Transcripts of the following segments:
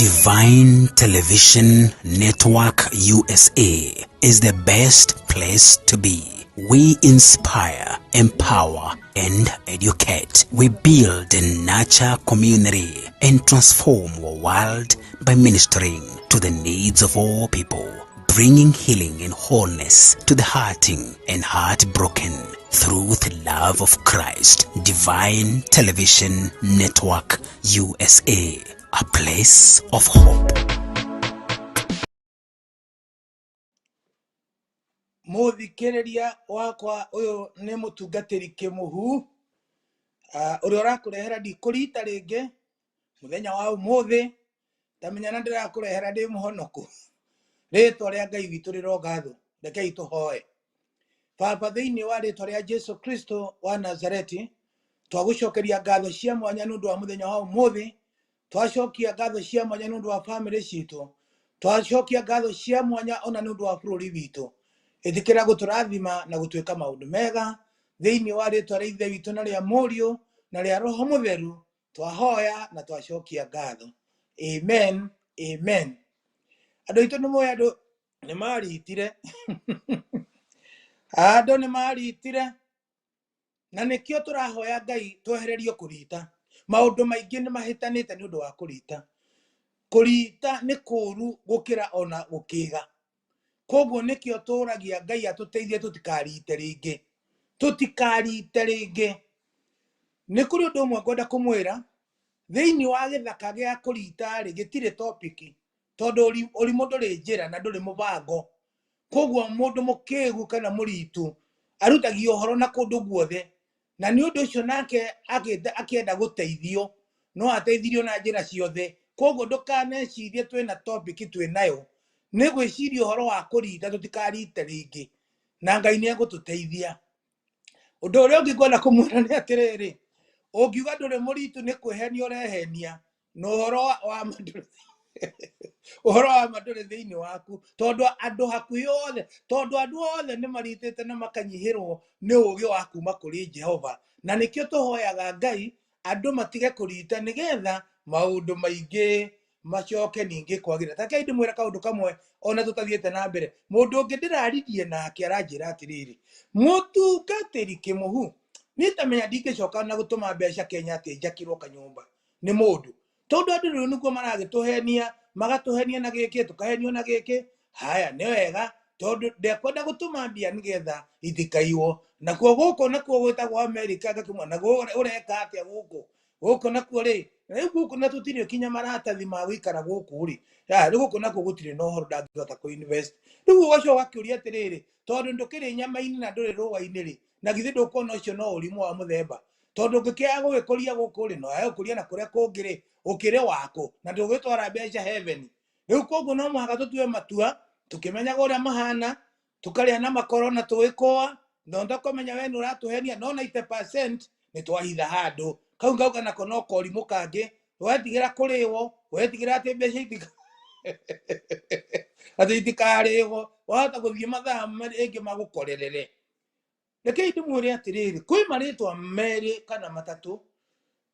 Divine Television Network USA is the best place to be. We inspire, empower, and educate. We build and nurture community and transform our world by ministering to the needs of all people, bringing healing and wholeness to the hurting and heartbroken through the love of Christ. Divine Television Network USA, a place of hope. Mũthikĩrĩria wakwa, ũyũ nĩ mũtungatĩri Kĩmũhu, ũrĩa ũrakũrehera ndikũrita rĩngĩ mũthenya wa ũmũthĩ. Tamenya na ndĩrakũrehera ndĩ mũhonoku. Rĩtwa rĩa Ngai witũ rĩrogathwo. Rekei tũhoe. Baba, thĩinĩ wa rĩtwa rĩa Jesu Kristo wa Nazareti, twagũcokeria ngatho cia mwanya nĩ ũndũ wa mũthenya wa ũmũthĩ. Twacokia ngatho cia mwanya nĩ ũndũ wa bamĩrĩ citũ. Twacokia ngatho cia mwanya ona nĩ ũndũ wa bũrũri witũ. Ĩtĩkĩra gũtũrathima na gũtwĩka maũndũ mega thĩinĩ wa rĩtwa rĩa Ithe witũ na rĩa Mũriũ na rĩa Roho Mũtheru. Twahoya na twacokia ngatho. Amen, amen. Andũ aitũ nĩ moĩ andũ nĩ maritire. Andũ nĩ maritire, na nĩkĩo tũrahoya Ngai twehererio kũrita. Maũndũ maingĩ nĩ mahĩtanĩte nĩ ũndũ wa kũrita. Kũrita nĩ kũũru gũkĩra ona gũkĩga. Koguo nĩkĩo tũragia Ngai atũteithie tũtikarite rĩngĩ. Tũtikarite rĩngĩ. Nĩ kũrĩ ũndũ ũmwe ngwenda kũmwĩra, thĩinĩ wa gĩthaka gĩa kũrita rĩ, gĩtirĩ topic, tondũ ũrimũ ndũrĩ njĩra na ndũrĩ mũbango. Koguo mũndũ mũkĩgu kana mũritu arutagia ũhoro na kũndũ guothe, na nĩ ũndũ ũcio nake akĩenda gũteithio no ateithirio na njĩra ciothe. Koguo ndũkanecirie twĩna topic twĩ nayo, nĩ gwĩciria ũhoro wa kũrita, tũtikarite rĩngĩ, na Ngai nĩ egũtũteithia. Ũndũ ũrĩa ũngĩ ngwenda kũmwĩra nĩ atĩrĩrĩ, ũngiuga ndũrĩ mũritu nĩ kwĩhenia ũrehenia, na ũhoro wa ma ndũrĩ, ũhoro wa ma ndũrĩ thĩinĩ waku, tondũ andũ hakuhĩ othe, tondũ andũ othe nĩ maritĩte na makanyihĩrwo nĩ ũũgĩ wa kuma kũrĩ Jehova. Na nĩkĩo tũhoyaga Ngai andũ matige kũrita, nĩgetha maũndũ maingĩ macoke ningĩ kwagĩra. Ta rekei ndĩmwĩre kaũndũ kamwe ona tũtathiĩte na mbere. Mũndũ ũngĩ ndĩraririe nake aranjĩra atĩrĩrĩ, mũtungatĩri Kĩmũhu, niĩ tamenya ndingĩcoka na gũtũma mbeca Kenya atĩ njakĩrwo kanyũmba nĩ mũndũ, tondũ andũ rĩu nĩguo maragĩtũhenia, magatũhenia na gĩkĩ, tũkahenio na gĩkĩ. Haya, nĩ wega, tondũ ndekwenda gũtũma mbia nĩgetha itikaiywo. Nakuo gũkũ nakuo gwĩtagwo Amerika, ngakĩmwĩra naguo ũreka atĩa gũkũ? Gũkũ nakuo rĩ, rĩu gũkũ na tũtirĩ kinya maratathi ma gũikara gũkũ rĩ. Rĩu gũkũ nakuo gũtirĩ na ũhoro, ndangĩhota kũ invest. Rĩu ũgacoka ũgakĩũria atĩrĩrĩ, tondũ ndũkĩrĩ nyama-inĩ na ndũrĩ rũa-inĩ rĩ, na githĩ ndũkuona ũcio no ũrimũ wa mũthemba? Tondũ ũngĩkĩaga gũgĩkũria gũkũ rĩ, no wage gũkũria na kũrĩa kũngĩ rĩ, ũkĩrĩ wakũ? Na ndũgũgĩtwara mbeca heaven. Rĩu koguo no mũhaka tũtue matua tũkĩmenyaga ũrĩa mahana, tũkarĩa na makoro na tũgĩkũa, no ndakũmenya we nĩ ũratũhenia, no 90% nĩ twahitha handũ. Kau ngauga nako no korimũ kangĩ, wetigĩra kũrĩwo, wetigĩra atĩ mbeca itika atĩ itikarĩwo, wahota gũthiĩ mathaa rĩngĩ magũkorerere. Rekei ndĩmwĩre atĩrĩrĩ, kwĩ marĩtwa merĩ kana matatũ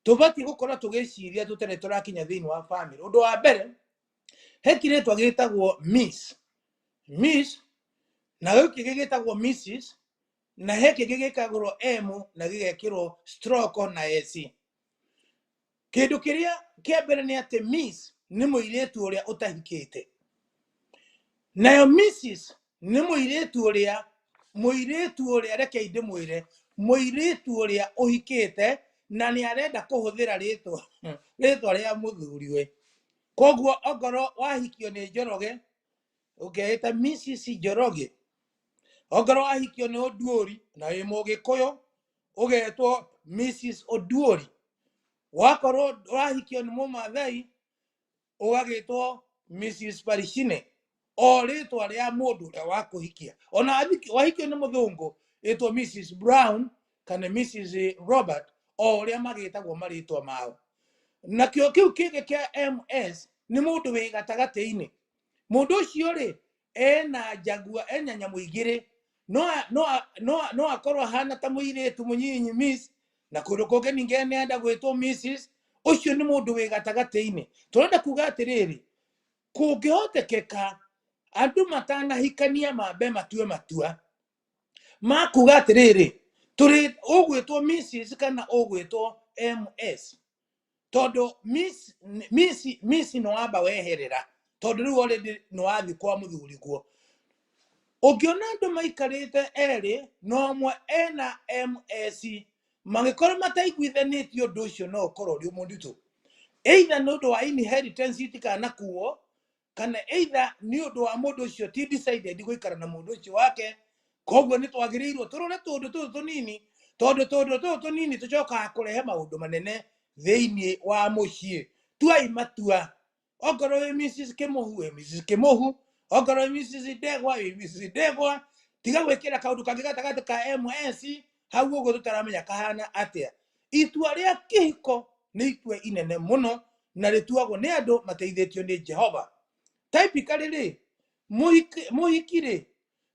tũbatiĩ gũkorwo tũgĩciria tũtarĩ tũrakinya thĩinĩ wa bamĩrĩ. Ũndũ wa mbere, he kĩrĩtwa gĩtagwo Miss, Miss, na gĩkĩ gĩgĩtagwo Mrs, na he kĩngĩ gĩkagĩrwo M na gĩgekĩrwo stroke na S. Kĩndũ kĩrĩa kĩa mbere nĩ atĩ Miss nĩ mũirĩtu ũrĩa ũtahikĩte, nayo Mrs nĩ mũirĩtu ũrĩa, mũirĩtu ũrĩa, rekei ndĩmwĩre, mũirĩtu ũrĩa ũhikĩte na nĩ arenda kũhũthĩra rĩtwa rĩa mũthuriwe. Koguo ongorwo wahikio nĩ Njoroge, ũkeĩta Mrs Njoroge. Ongorwo wahikio nĩ Oduori na wĩ Mũgĩkũyũ, ũgetwo Mrs Oduori. Wakorwo wahikio nĩ Mũmathai, ũgagĩtwo Mrs Parishine, o rĩtwa rĩa mũndũ ũrĩa wakũhikia. Ona wahikio nĩ mũthũngũ, ĩtwo Mrs Brown kana Mrs Robert, o ũrĩa magĩtagwo marĩtwa mao. Nakĩo kĩu kĩngĩ kĩa MS nĩ mũndũ wĩ gatagatĩ-inĩ. Mũndũ ũcio rĩ, ena njagua, ena nyamũ igĩrĩ, no akorwo ahana ta mũirĩtu mũnyinyi Miss, na kũndũ kũngĩ ningĩ nĩ enda gwĩtwo Mrs. Ũcio nĩ mũndũ wĩ gatagatĩ-inĩ. Tũrenda kuga atĩrĩrĩ, kũngĩhotekeka andũ matanahikania mambe matue matua ma kuga atĩrĩrĩ, tũrĩ ũgwĩtwo Mrs kana ũgwĩtwo MS, tondũ Miss Miss Miss nĩ wamba weherera, tondũ rĩu already nĩ wathiĩ kwa mũthuri guo. Ũngĩona andũ maikarĩte erĩ na ũmwe ena MS, mangĩkorwo mataiguithanĩtie, ũndũ ũcio no ũkorwo ũrĩ mũritũ, either nĩ ũndũ wa inheritance itikanakuo, kana either nĩ ũndũ wa mũndũ ũcio ti decided gũikara na mũndũ ũcio wake. Koguo nĩ twagĩrĩirwo tũrore tũndũ tũtũ tũnini, tondũ tũndũ tũtũ tũnini tũcokaga kũrehe maũndũ manene thĩinĩ wa mũciĩ. Tuai matua. Ongorwo wĩ Mrs Kĩmũhu, wĩ Mrs Kĩmũhu. Ongorwo wĩ Mrs Ndegwa, wĩ Mrs Ndegwa. Tiga gwĩkĩra kaũndũ kangĩ gatagatĩ ka MS hau ũguo tũtaramenya kahana atĩa. Itua rĩa kĩhiko nĩ itua inene mũno, na rĩtuagwo nĩ andũ mateithĩtio nĩ Jehova. Typically rĩ, mũhiki rĩ,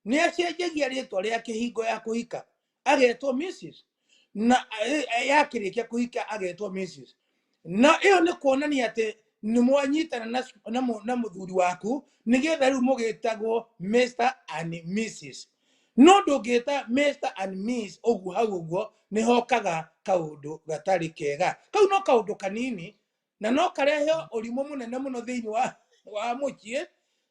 nĩ acenjagia rĩtwa rĩa kĩhingo ya kũhika, agetwo Mrs, na yakĩrĩkia kũhika agetwo Mrs. Na ĩyo nĩ kuonania atĩ nĩ mwanyitana na mũthuri waku, nĩgetha rĩu mũgĩtagwo Mr and Mrs. No ndũngĩta Mr and Miss ũguo hau ũguo, nĩ hokaga kaũndũ gatarĩ kega. Kau no kaũndũ kanini, na no karehe ũrimũ mũnene mũno thĩinĩ wa mũciĩ,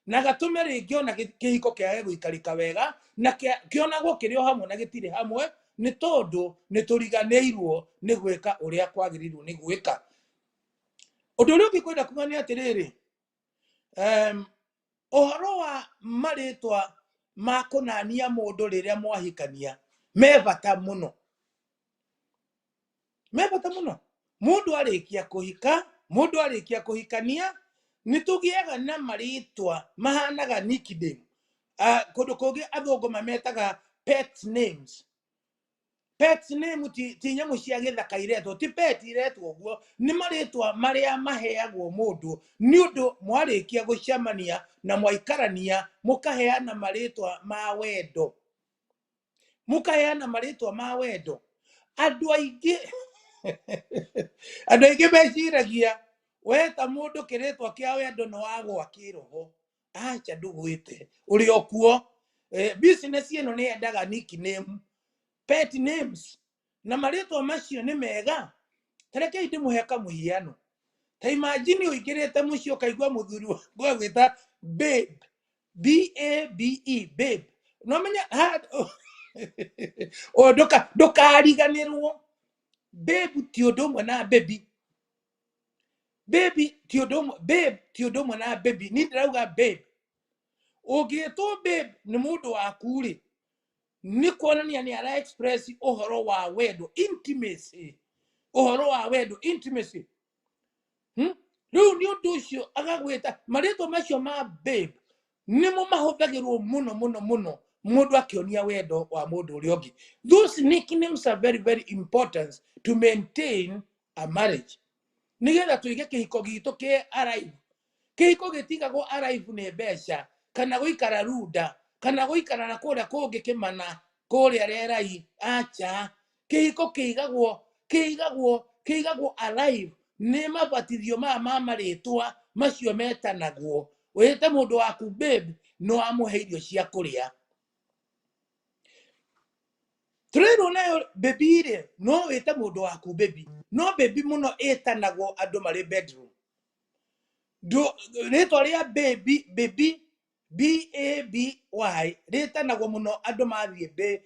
na gatũme rĩngĩ ona kĩhiko kĩage gũikarĩka wega, na kĩonagwo kĩrĩ o hamwe na gĩtirĩ hamwe, nĩ tondũ nĩ tũriganĩirwo nĩ gwĩka ũrĩa kwagĩrĩirwo nĩ gwĩka. Ũndũ ũrĩa ũngĩ kwenda kuga nĩ atĩrĩrĩ, ũhoro wa marĩtwa ma kũnania mũndũ rĩrĩa mwahikania me bata mũno, me bata mũno. Mũndũ arĩkia kũhika, mũndũ arĩkia kũhikania, nĩ tũgĩaga na marĩtwa mahanaga nickname. Kũndũ kũngĩ athũngũ mametaga pet names. Pet name ti nyamũ cia gĩthaka iretwo, ti pet iretwo ũguo, nĩ marĩtwa marĩa maheagwo mũndũ nĩ ũndũ mwarĩkia gũcemania na mwaikarania, mũkaheana marĩtwa ma wendo, mũkaheana marĩtwa ma wendo. Andũ aingĩ meciragia weta mũndũ kĩrĩtwa kĩa wendo nĩ wagwa kĩroho. Acha, ndũgwĩte ũrĩ o kuo. Business ĩno nĩ yendaga nickname, pet names, na marĩtwa macio nĩ mega. Tarekei ndĩmũhe kamũhiano. Ta imagine ũingĩrĩte mũciĩ, ũkaigua mũthuri waku agwĩta babe, B A B E, babe. No menya o ndũkariganĩrwo, babe ti ũndũ ũmwe na baby. Baby ti ũndũ ũmwe, babe ti ũndũ ũmwe na baby. Niĩ ndĩrauga babe. Ũngĩtwo babe nĩ mũndũ waku rĩ, nĩ kuonania nĩ ara express ũhoro wa wendo, intimacy, ũhoro wa wendo, intimacy. Rĩu nĩ ũndũ ũcio agagwĩta marĩtwa macio ma babe, nĩmo mahũthagĩrwo mũno mũno mũno mũndũ akĩonia wendo wa mũndũ ũrĩa ũngĩ. Those nicknames are very very important to maintain a marriage, nĩgetha tũige kĩhiko gitũ kĩ alive. Kĩhiko gĩtigagwo alive nĩ mbeca, kana gũikara runda, kana gũikara na kũrĩa kũngĩ kĩmana kũrĩa rerai. Acha, kĩhiko kĩigagwo alive nĩ mabatithio maya ma marĩtwa macio metanagwo. Wĩte mũndũ waku babe, no amũhe irio cia kũrĩa. Tũrĩrwo nayo baby rĩ, no wĩte mũndũ waku baby, no baby mũno ĩtanagwo andũ marĩ bedroom. Rĩtwa rĩa baby, baby, B A B Y, rĩtanagwo mũno andũ mathiĩ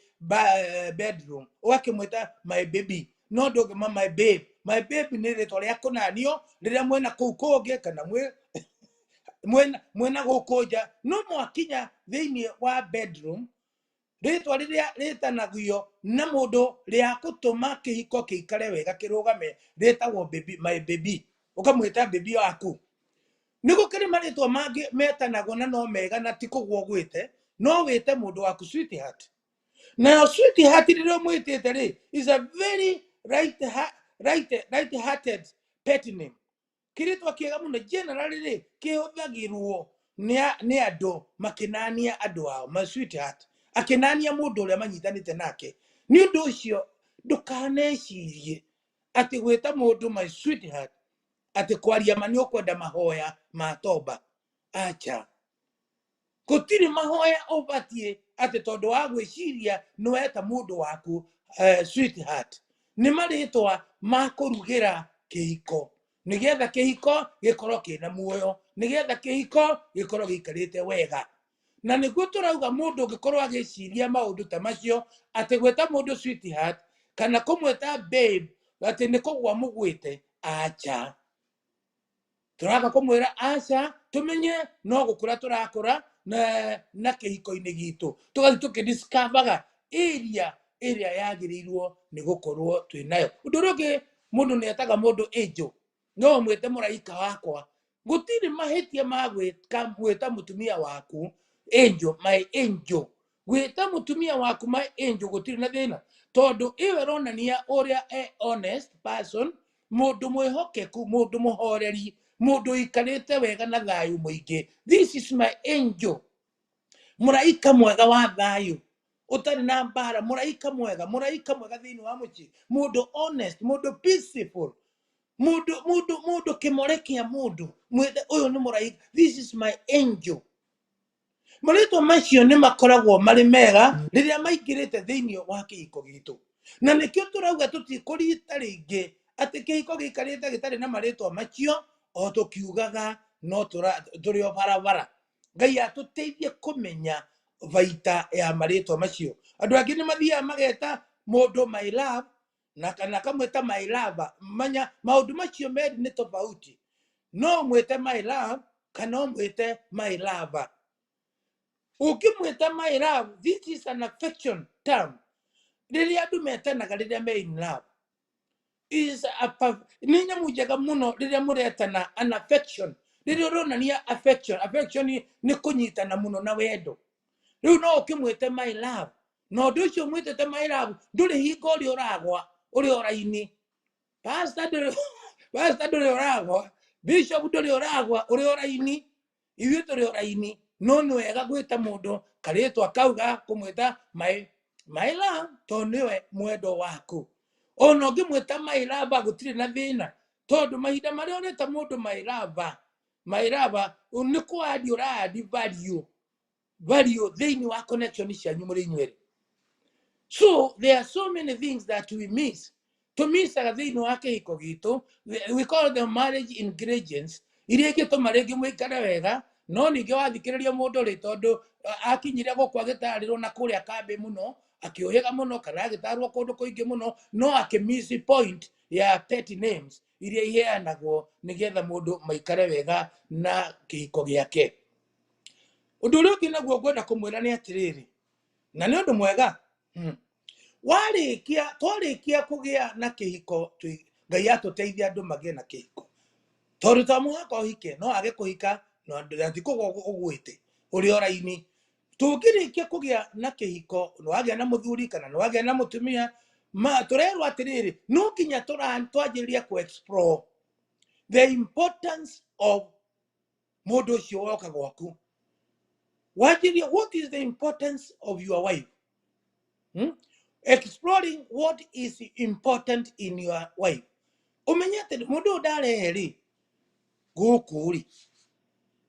bedroom, ũgakĩmwĩta my baby, no ndũngĩma my babe. My babe nĩ rĩtwa rĩa kũnanio rĩrĩa mwena kũu kũngĩ, kana mwena gũkũ nja. No mwakinya thĩinĩ wa bedroom, rĩtwa rĩrĩa rĩtanagio na mũndũ rĩa gũtũma kĩhiko kĩikare wega, kĩrũgame, rĩtagwo baby, my baby. Ũkamwĩta baby waku. Nĩ gũkĩrĩ marĩtwa mangĩ metanagwo na no mega, na ti kũgwo gwĩte. No wĩte mũndũ waku sweetheart. Nayo sweetheart rĩrĩa ũmwĩtĩte rĩ, is a very right hearted pet name, kĩrĩtwa kĩega mũno. Generally rĩ, kĩhũthagĩrwo nĩ andũ makĩnania andũ ao, my sweetheart, akĩnania mũndũ ũrĩa manyitanĩte nake. Nĩ ũndũ ũcio ndũkanecirie atĩ gwĩta mũndũ my sweetheart Atĩ kwaria ma nĩ ũkwenda mahoya ma tomba. Acha, gũtirĩ mahoya ũbatiĩ atĩ tondũ wa gwĩciria nĩ weta mũndũ waku sweetheart. Nĩ marĩtwa ma kũrugĩra kĩhiko nĩgetha kĩhiko gĩkorwo kĩna muoyo, nĩgetha kĩhiko gĩkorwo gĩikarĩte wega. Na nĩguo tũrauga mũndũ ũngĩkorwo agĩciria maũndũ ta macio, atĩ gwĩta mũndũ sweetheart kana kũmwĩta babe atĩ nĩ kũgwa mũgwĩte, acha. Tũraka kũmwĩra aca, tũmenye no gũkũra tũrakũra na kĩhiko-inĩ gitũ, tũgathiĩ tũkĩdiscoverga area ĩrĩa yagĩrĩirwo nĩ gũkorwo twĩ nayo. Ũndũ ũrĩa ũngĩ, mũndũ nĩ etaga mũndũ angel, no ũmwĩte mũraika wakwa. Gũtirĩ mahĩtia ma gwĩka gwĩta mũtumia waku angel, my angel. Gwĩta mũtumia waku my angel gũtirĩ na thĩna, tondũ ĩyo ĩronania ũrĩa e honest person, mũndũ mwĩhokeku, mũndũ mũhoreri, mũndũ ũikarĩte wega na thayũ mũingĩ. This is my angel, mũraika mwega wa thayũ ũtarĩ na mbara, mũraika mwega, mũraika mwega thĩinĩ wa mũciĩ, mũndũ honest, mũndũ peaceful, mũndũ kĩmore kĩa mũndũ mwĩte ũyũ nĩ mũraika, this is my angel. Marĩtwa macio nĩ makoragwo marĩ mega rĩrĩa maingĩrĩte thĩinĩ wa kĩhiko gitũ, na nĩkĩo tũrauga tũtikũrita rĩngĩ atĩ kĩhiko gĩikarĩte gĩtarĩ na marĩtwa macio, o tũkiugaga no tũrĩ o barabara. Ngai atũteithie kũmenya baita ya marĩtwa macio. Andũ angĩ nĩ mathiaga mageta mũndũ my love na kana akamwĩta my lover. Manya maũndũ macio merĩ nĩ tofauti. No ũmwĩte my love kana ũmwĩte my lover. Ũngĩmwĩta my love, this is an affection term rĩrĩa andũ metanaga rĩrĩa me in love. Is a nĩ nyamũ njega mũno rĩrĩa mũretana an affection, rĩrĩa ũronania affection. Affection nĩ kũnyitana mũno na wendo. Rĩu no ũkĩmwĩte my love, na ũndũ ũcio ũmwĩtĩte my love ndũrĩ hingo ũrĩa ũragwa ũrĩ o raini. Pastor ndũrĩ, pastor ndũrĩ ũragwa, bishop ndũrĩ ũragwa, ũrĩ o raini, ithuĩ tũrĩ o raini. No nĩ wega gwĩta mũndũ karĩtwa kau ga kũmwĩta my love, tondũ nĩwe mwendo waku. Ona ũngĩmwĩta my lover gũtirĩ na thĩna, tondũ mahinda marĩa ũreta mũndũ my lover, my lover nĩ kũ-add ũra-add value thĩinĩ wa connection cianyu mũrĩ inyuerĩ. So there are so many things that we miss, tũmicaga thĩinĩ wa kĩhiko gitũ. We call them marriage ingredients, iria ingĩtũma rĩngĩ mũikare wega. No ningĩ wathikĩrĩria mũndũ rĩ, tondũ akinyire gũkũ agĩtarĩrwo na kũrĩa kambĩ mũno, akĩũhĩga mũno, kana agĩtarwo kũndũ kũingĩ mũno, no akĩmiss point ya pet names iria iheanagwo nĩgetha mũndũ maikare wega na kĩhiko gĩake. Ũndũ ũrĩa ũngĩ naguo ngwenda kũmwĩra nĩ atĩrĩrĩ, na nĩ ũndũ mwega, Warĩkia, twarĩkia kũgĩa na kĩhiko, Ngai atũteithia andũ magĩe na kĩhiko, tondũ to mũhaka ũhike, no age kũhika na ti kũgwa ũgwĩte ũrĩ o raini. Tũngĩrĩkia kũgĩa na kĩhiko, nĩ wagĩa na mũthuri kana nĩ wagĩa na mũtumia, ma tũrerwo atĩrĩrĩ, no nginya twanjĩrĩria kũ explore the importance of mũndũ ũcio woka gwaku. Wanjĩrie what is the importance of your wife, Exploring what is important in your wife. Ũmenye atĩ mũndũ ũyũ ndarehe rĩ gũkũ rĩ,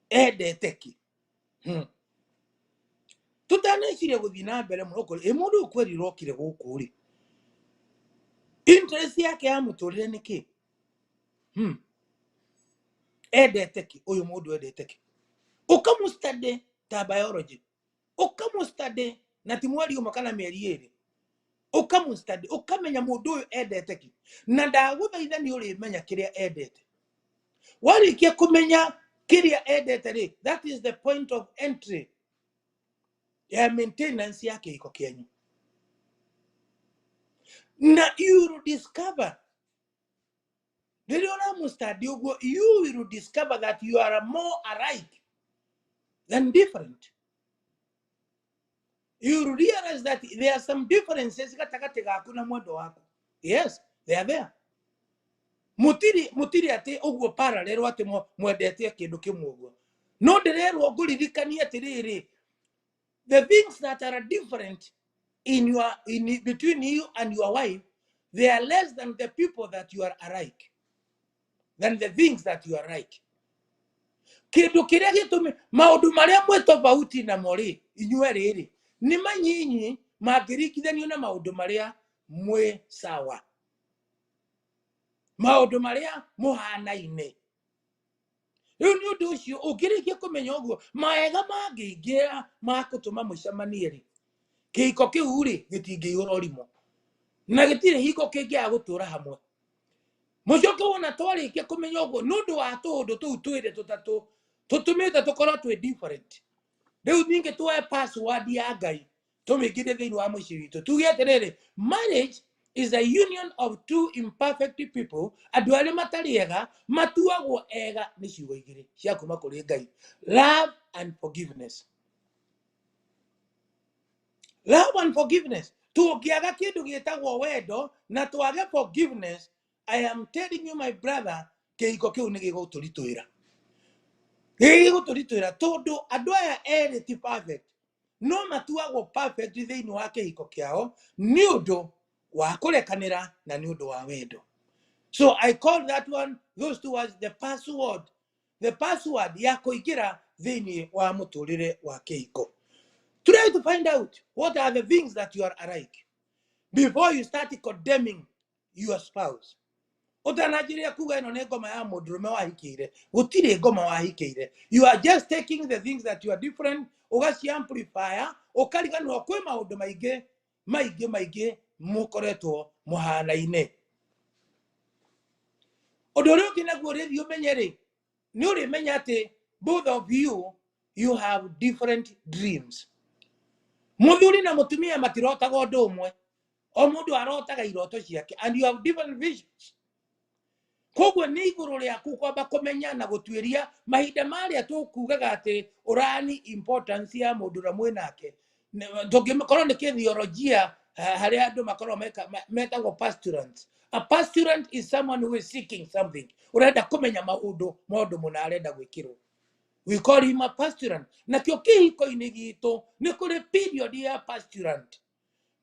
endete kĩ? Tũtaneciria gũthiĩ na mbere mũno kũrĩ ĩ mũndũ ũyũ kweri ũrokire gũkũ rĩ, interest yake ya mũtũrĩre nĩ kĩ? Endete kĩ ũyũ mũndũ, endete kĩ? Ũkamũstudy ta biology, ũkamũstudy na ti mweri ũmwe kana mĩeri ĩrĩ, ũkamũstudy ũkamenya mũndũ ũyũ endete kĩ. Na ndagũthaitha, nĩ ũrĩmenya kĩrĩa endete. Warĩkia kũmenya kĩrĩa endete rĩ, that is the point of entry ya maintenance ya kĩhiko kĩanyu. Na you will discover rĩrĩa ũramũstudy ũguo, you will discover that you are more alike than different. You will realize that there are some differences gatagatĩ gaku na mwendo waku. Yes, they are there. Mũtirĩ atĩ ũguo parallel atĩ mwendete kĩndũ kĩmwe ũguo. No ndĩrerwo ngũririkanie atĩrĩrĩ, the things that are different in your in between you and your wife, they are less than the people that you are alike. than the things that you are like. Kĩndũ kĩrĩa gĩtũmi maũndũ marĩa mwĩ tofauti namo rĩ, inyuerĩ rĩ, nĩ manyinyi mangĩringithanio na maũndũ marĩa mwĩ sawa, maũndũ marĩa mũhanaine. Rĩu nĩ ũndũ ũcio ũngĩrĩkia kũmenya ũguo, mawega mangĩingĩra ma gũtũma mũcemanie rĩ, kĩhiko kĩu rĩ gĩtingĩihũra ũrimũ na gĩtirĩ hingo kĩngĩaga gũtũra hamwe. Mũcoke wona twarĩkia kũmenya ũguo, nĩ ũndũ wa tũũndũ tũu twĩrĩ tũtatũ tũtũmĩte tũkorwo twĩ different, rĩu ningĩ tuoe password ya Ngai tũmĩingĩrie thĩinĩ wa mũciĩ witũ, tuge atĩrĩrĩ, marriage is a union of two imperfect people, andũ arĩa matarĩ ega matuagwo ega nĩ ciugo igĩrĩ cia kuma kũrĩ Ngai, love and forgiveness. Love and forgiveness. Tũngĩaga kĩndũ gĩtagwo wendo na twage forgiveness, I am telling you, my brother, kĩhiko kĩu nĩ gĩgũtũritũhĩra, gĩgũtũritũhĩra, tondũ andũ aya erĩ ti perfect, no matuagwo perfect thĩinĩ wa kĩhiko kĩao nĩ ũndũ wa kũrekanĩra na nĩ ũndũ wa wendo. So I call that one, those two words, the password, the password ya kũingĩra thĩinĩ wa mũtũrĩre wa kĩhiko. Try to find out what are the things that you are alike before you start condemning your spouse. Ũtananjĩrĩria kuga ĩno nĩ ngoma ya mũndũrũme wahikĩire, gũtirĩ ngoma wahikĩire. You are just taking the things that you are different, ũgaci amplifier, ũkariganĩrwo kwĩ maũndũ maingĩ maingĩ maingĩ mũkoretwo mũhanaine. Ũndũ ũrĩa ũngĩ naguo ũrĩthiĩ ũmenye rĩ, nĩ ũrĩmenya atĩ both of you, you have different dreams. Mũthuri na mũtumia matirotaga ũndũ ũmwe, o mũndũ arotaga iroto ciake, and you have different visions. Koguo nĩ igũrũ rĩaku kwamba kũmenya na gũtuĩria mahinda marĩa tũkugaga atĩ ũrani importance ya mũndũ ũrĩa mwĩ nake. Tũngĩkorwo nĩ kĩthiolojia, harĩa andũ makoragwo metagwo postulants. A postulant is someone who is seeking something, ũrenda kũmenya maũndũ maũndũ mũna arenda gwĩkĩrwo, we call him a postulant. Nakĩo kĩhiko-inĩ gitũ nĩ kũrĩ period ya postulant,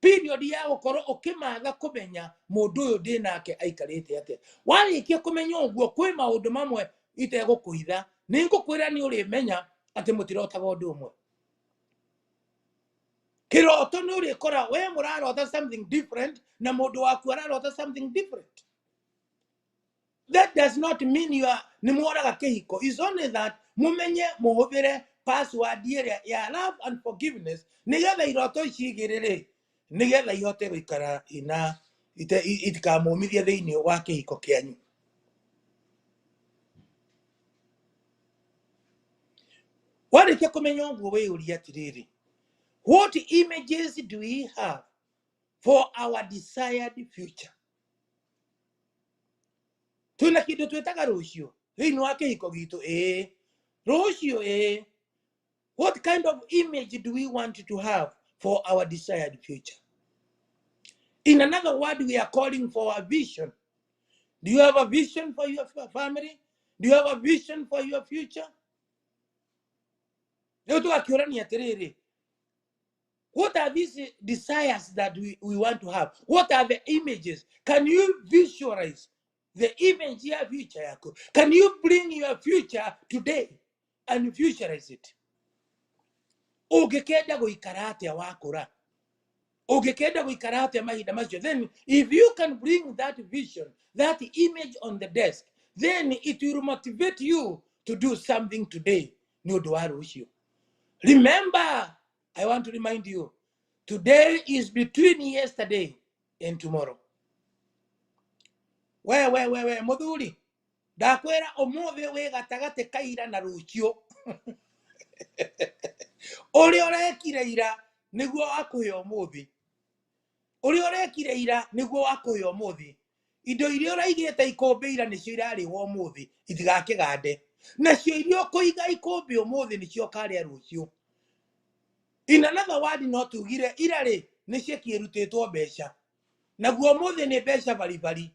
period ya gũkorwo ũkĩmatha kũmenya mũndũ ũyũ ndĩ nake aikarĩte atĩa. Warĩkia kũmenya ũguo, kwĩ maũndũ mamwe itegũkũhitha, nĩ ngũkwĩra nĩ ũrĩmenya atĩ mũtirotaga ũndũ ũmwe. Kĩroto nĩ ũrĩkora we mũrarota something different na mũndũ waku ararota something different. That does not mean you are nĩ mworaga kĩhiko. It's only that mũmenye mũhũthĩre password ĩrĩa ya love and forgiveness, nĩgetha iroto ici igĩrĩ rĩ, nĩgetha ihote gũikara ina itikamũmithie thĩinĩ wa kĩhiko kĩanyu. Warĩkia kũmenya ũguo, wĩyũrie atĩrĩrĩ, what images do we have for our desired future? Twĩna kĩndũ twĩtaga rũciũ thĩinĩ wa kĩhiko gitũ? Ĩĩ, rũciũ, ĩĩ. What kind of image do we want to have for our desired future? In another word, we are calling for a vision. Do you have a vision for your family? Do you have a vision for your future? Rĩu tũgakĩũrania atĩrĩrĩ, what are these desires that we want to have? What are the images? Can you visualize the image ya future yako? Can you bring your future today and visualize it? Ũngĩkenda gũikara atĩa wakũra? Ũngĩkenda gũikara atĩa mahinda macio? Then if you can bring that vision, that image on the desk, then it will motivate you to do something today nĩ ũndũ wa rũciũ. Remember, I want to remind you, today is between yesterday and tomorrow. We we we we mũthuri, ndakwĩra ũmũthĩ wĩ gatagatĩ ka ira na rũciũ. Ũrĩa ũrekire ira nĩguo wakũhe ũmũthĩ, ũrĩa ũrekire ira nĩguo wakũhe ũmũthĩ. Indo iria ũraigĩte ikũmbĩ ira nĩcio irarĩwa ũmũthĩ, itigakĩgande. Nacio iria ũkũiga ikũmbĩ ũmũthĩ nĩcio ũkarĩa rũciũ. In another word, no tugire ira rĩ nĩ ceki ĩrutĩtwo mbeca, naguo ũmũthĩ nĩ mbeca baribari,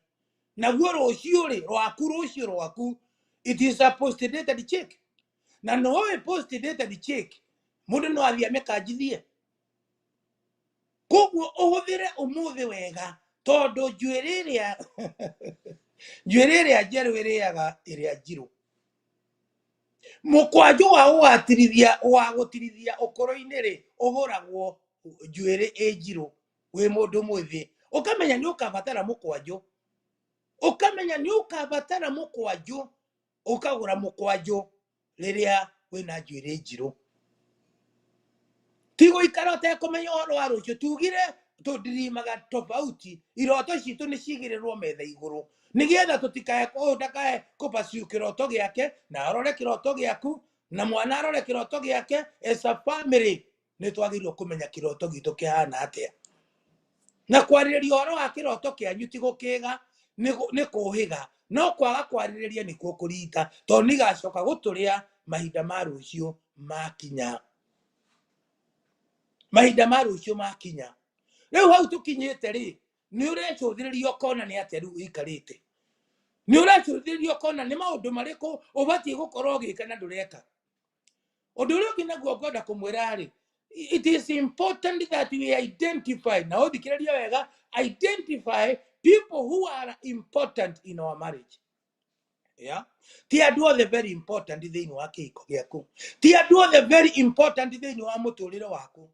naguo rũciũ rĩ rwaku, rũciũ rwaku, it is a post-dated check. Na no post-dated check mũndũ no athiĩ amĩkanjithie. Koguo ũhũthĩre ũmũthĩ wega, tondũ njuĩrĩ ĩrĩa Njuĩrĩ ĩrĩa njerũ ĩrĩaga ĩrĩa njirũ. Mũkwanjũ wa gũgatirithia wa gũtirithia ũkũrũ-inĩ rĩ, ũgũragwo njuĩrĩ ĩ njirũ wĩ mũndũ mwĩthĩ. Ũkamenya nĩ ũkabatara mũkwanjũ, ũkamenya nĩ ũkabatara mũkwanjũ, ũkagũra mũkwanjũ rĩrĩa wĩna njuĩrĩ njirũ. Ti gũikara ũtekũmenya ũhoro wa rũciũ. Tugire tũndirimaga tofauti, iroto citũ nĩ cigĩrĩrwo metha igũrũ nĩgetha tũtikae ũyũ ndakae kũbaciu kĩroto gĩake na arore kĩroto gĩaku na mwana arore kĩroto gĩake. As a family nĩ twagĩrĩirwo kũmenya kĩroto gitũ kĩhana atĩa, na kwarĩrĩria ũhoro wa kĩroto kĩanyu ti gũkĩga, nĩ kũhĩga, no kwaga kwarĩrĩria nĩkuo kũrita, tondũ nĩ igacoka gũtũrĩa mahinda ma rũciũ makinya. Mahinda ma rũciũ makinya. Rĩu hau tũkinyĩte rĩ, nĩ ũrecũthĩrĩria ũkona nĩ atĩa rĩu ũikarĩte, nĩ ũrecũthĩrĩria ũkona nĩ maũndũ marĩkũ ũbatiĩ gũkorwo ũgĩka na ndũreka. Ũndũ ũrĩa ũngĩ naguo ngwenda kũmwĩra rĩ, it is important that we identify, na ũthikĩrĩrie wega, identify people who are important in our marriage. Yeah? Ti andũ othe very important thĩinĩ wa kĩhiko gĩaku, ti andũ othe very important thĩinĩ wa mũtũrĩre waku,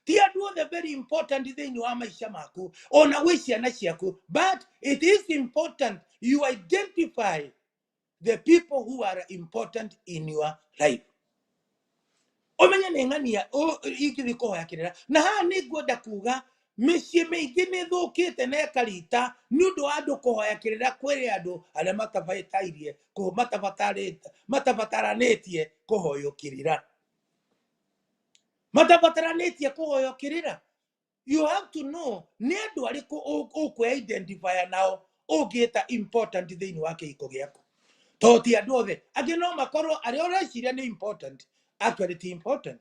ti andũ othe very important thĩinĩ wa maica maku ona gwĩ ciana ciaku, but it is important you identify the people who are important in your life. Ũmenye nĩ ng'ania ingĩthiĩ kũhoya kĩrĩra. Na haha nĩ ngwenda kuga mĩciĩ mĩingĩ nĩ ĩthũkĩte na ĩkarita nĩ ũndũ wa andũ kũhoya kĩrĩra kwĩrĩ andũ arĩa matabatairie matabataranĩtie kũhoywo kĩrĩra, matabataranĩtie kũhoywo kĩrĩra. You have to know nĩ andũ arĩkũ ũkwĩ-identify nao ũngĩta important thĩinĩ wa kĩhiko gĩaku, tondũ ti andũ othe. Angĩ no makorwo arĩa ũreciria nĩ important actually ti important,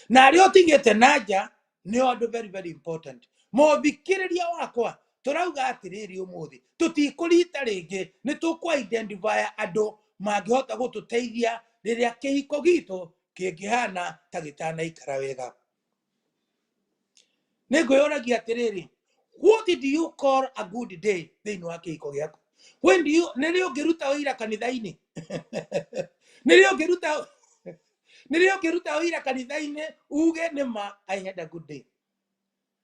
na arĩa ũtigĩte na nja nĩo andũ very very important. Mũthikĩrĩria wakwa, tũrauga atĩrĩrĩ, ũmũthĩ tũtikũrita rĩngĩ, nĩ tũkũ-identify andũ mangĩhota gũtũteithia rĩrĩa kĩhiko gitũ kĩngĩhana ta gĩtanaikara wega. Nĩ ngwĩyũragia atĩrĩrĩ, what do you call a good day thĩinĩ wa kĩhiko gĩaku? When do you, nĩ rĩ ũngĩruta ũira kanitha-inĩ? Nĩ rĩ ũngĩruta ũira kanitha-inĩ uge nĩ ma I had a good day?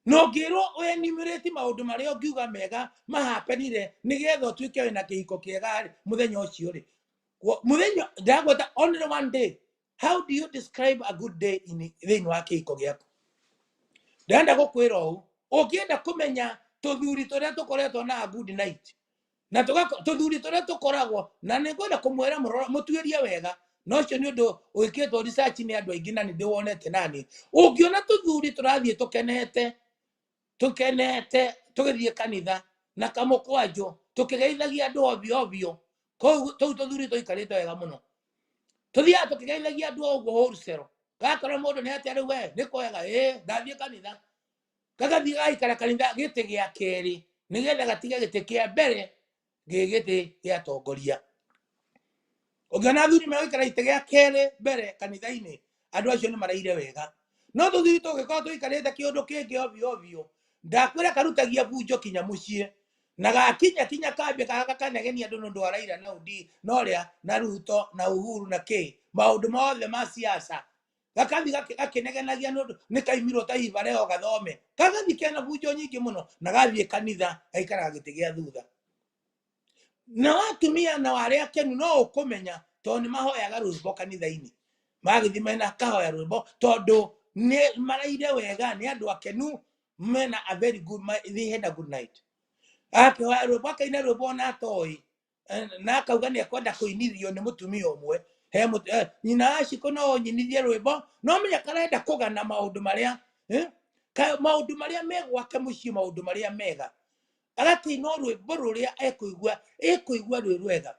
Na ũngĩrwo enumerate maũndũ marĩa ũngiuga mega mahapenire nĩgetha ũtuĩke wĩna kĩhiko kĩega rĩ, mũthenya ũcio rĩ, mũthenya ndagweta, only one day, how do you describe a good day in thĩinĩ wa kĩhiko gĩaku? Ndĩrenda gũkwĩra ũũ, ũngĩenda kũmenya tũthuri tũrĩa tũkoretwo na a good night na tũthuri tũrĩa tũkoragwo na, nĩ ngwenda kũmwĩra mũtuĩrie wega, na ũcio nĩ ũndũ wĩkĩtwo research nĩ andũ aingĩ na nĩ ndĩwonete nani. Ũngĩona tũthuri tũrathiĩ tũkenete tũkenete tũgĩthiĩ kanitha na kamũkwanjũ tũkĩgeithagia andũ ovyo ovyo, kũu tũu tũthuri tũikarĩte wega mũno. Tũthiaga tũkĩgeithagia andũ o ũguo wholesale, gakora mũndũ nĩ atĩa rĩu, we nĩ kwega, ĩ ndathiĩ kanitha, gagathiĩ gagaikara kanitha gĩtĩ gĩa kerĩ nĩgetha gatige gĩtĩ kĩa mbere gĩ gĩtĩ gĩa tongoria. Ũngĩona athuri megũikara gĩtĩ gĩa kerĩ mbere kanitha-inĩ, andũ acio nĩ maraire wega. No tũthuri tũngĩkorwo tũikarĩte kĩũndũ kĩngĩ ovyo ovyo, ndakwĩra karutagia bunjo kinya mũciĩ, na gakinya kinya kambia gakanegenia andũ nĩ ũndũ wa Raila na Odi na ũrĩa na Ruto na Uhuru na kĩ maũndũ mothe ma siasa, gakathi gakĩnegenagia nĩ ũndũ nĩ kaimirwo ta Iva Leo gathome, gagathi kena bunjo nyingĩ mũno, na gathiĩ kanitha gaikaraga gĩtĩ gĩa thutha. Na atumia na arĩa akenu no ũkũmenya tondũ nĩ mahoyaga rwĩmbo kanitha-inĩ, magĩthiĩ mena kahoya rwĩmbo tondũ nĩ maraire wega, nĩ andũ akenu, mena a very good, they had a good night. Akĩhoya rwĩmbo, akaina rwĩmbo ona atoĩ, na akauga nĩ ekwenda kũinithio nĩ mũtumia ũmwe he nyina wa Ciko, no ũnyinithie rwĩmbo, no menya karenda kũgana maũndũ marĩa, maũndũ marĩa me gwake mũciĩ, maũndũ marĩa mega, agakĩina o rwĩmbo rũrĩa ekũigua ĩkũigua rwĩ rwega,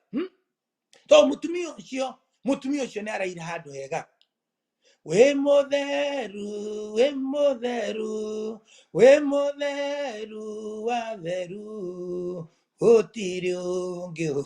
Tondũ mũtumia ũcio nĩ araira handũ hega. Wĩ mũtheru, wĩ mũtheru, wĩ mũtheru wa theru, gũtirĩ ũngĩ.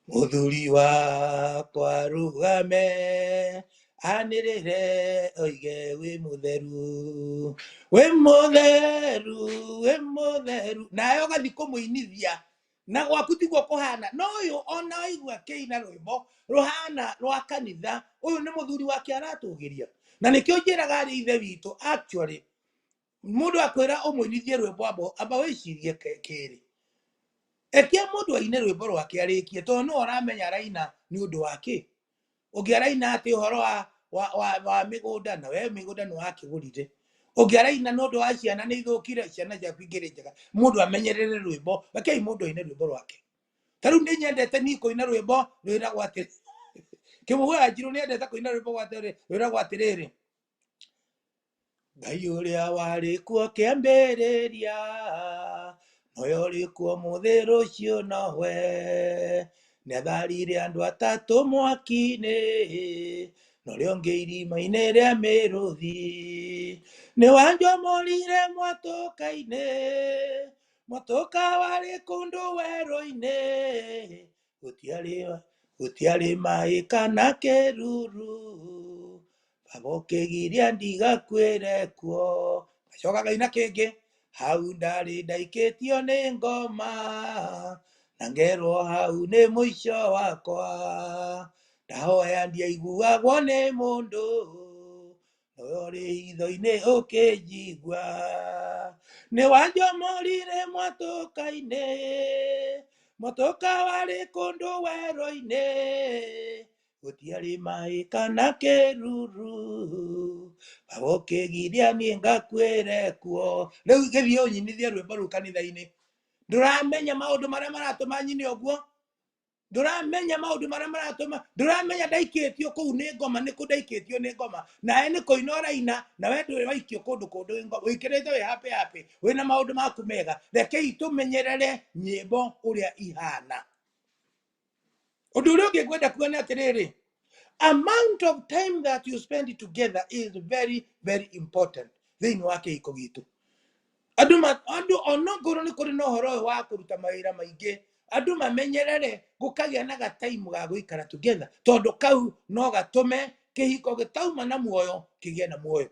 Mũthuri wakwa rũgame. Anĩrĩre oige wĩ mũtheru, wĩ mũtheru, wĩ mũtheru. Nawe ũgathiĩ kũmũinithia na gwaku tiguo kũhana. No ũyũ ona waigua akĩina rwĩmbo rũhana rwa kanitha, ũyũ nĩ mũthuri wake aratũgĩria. Na nĩkĩo njĩraga arĩ ithe witũ, actually mũndũ akwĩra ũmũinithie rwĩmbo amba wĩcirie kĩrĩ. Reke mũndũ aine rwĩmbo rwake arĩkie, tondũ nĩwe ũramenya araina nĩ ũndũ wa kĩ. Ũngĩ araina atĩ ũhoro wa mĩgũnda, na we mĩgũnda nĩ wakĩgũrire. Ũngĩ araina nĩ ũndũ wa ciana nĩ ithũkire, ciana ciaku ingĩrĩ njega. Mũndũ amenyerere rwĩmbo, rekei mũndũ aine rwĩmbo rwake. Ta rĩu nĩ nyendete niĩ kũina rwĩmbo rwĩragwo atĩ Kĩmũgũ wa Njirũ nĩ endete kũina rwĩmbo rwĩragwo atĩrĩrĩ, Ngai ũrĩa warĩ kuo kĩambĩrĩria, nowe ũrĩ kuo mũthĩ rũciũ nowe. Nĩatharire andũ atatũ mwaki-inĩ, na ũrĩa ũngĩ irima-inĩ rĩa mĩrũthi. Nĩwanjomorire mwatũka-inĩ, mwatũka warĩ kũndũ werũ-inĩ. Gũtiarĩ maĩ kana kĩruru, baba ũkĩgiria ndigakuĩre kuo. Gacoka ngaina kĩngĩ, hau ndarĩ ndaikĩtio nĩ ngoma, na ngerwo hau nĩ mũico wakwa. Ndahoya ndiaiguagwo nĩ mũndũ, nowe ũrĩ hitho-inĩ ũkĩnjigua. Nĩwanjomorire mwatũka-inĩ, mwatũka warĩ kũndũ werũ-inĩ. Gũtiarĩ maĩ kana kĩruru, baba ũkĩgiria niĩ ngakuĩre kuo. Rĩu gĩthiĩ ũnyinithie rwĩmbo rũu kanitha-inĩ. Ndũramenya maũndũ marĩa maratũma nyine ũguo, ndũramenya maũndũ marĩa maratũma, ndũramenya ndaikĩtio kũu nĩ ngoma, nĩ kũ ndaikĩtio nĩ ngoma. Nawe nĩ kũina ũraina, nawe ndũrĩ waikio kũndũ kũndũ wĩ ngoma, ũikĩrĩte wĩ happy happy, wĩna maũndũ maku mega. Rekei tũmenyerere nyĩmbo ũrĩa ihana. Ũndũ ũrĩa ũngĩ ngwenda kuga nĩ atĩrĩrĩ, amount of time that you spend together is very very important thĩinĩ wa kĩhiko gitũ. Andũ andũ onongorwo nĩ kũrĩ na ũhoro ũyũ wa kũruta mawĩra maingĩ, andũ mamenyerere gũkagĩa na gataimu ga gũikara together, tondũ kau no gatũme kĩhiko gĩtauma na muoyo kĩgĩe na muoyo.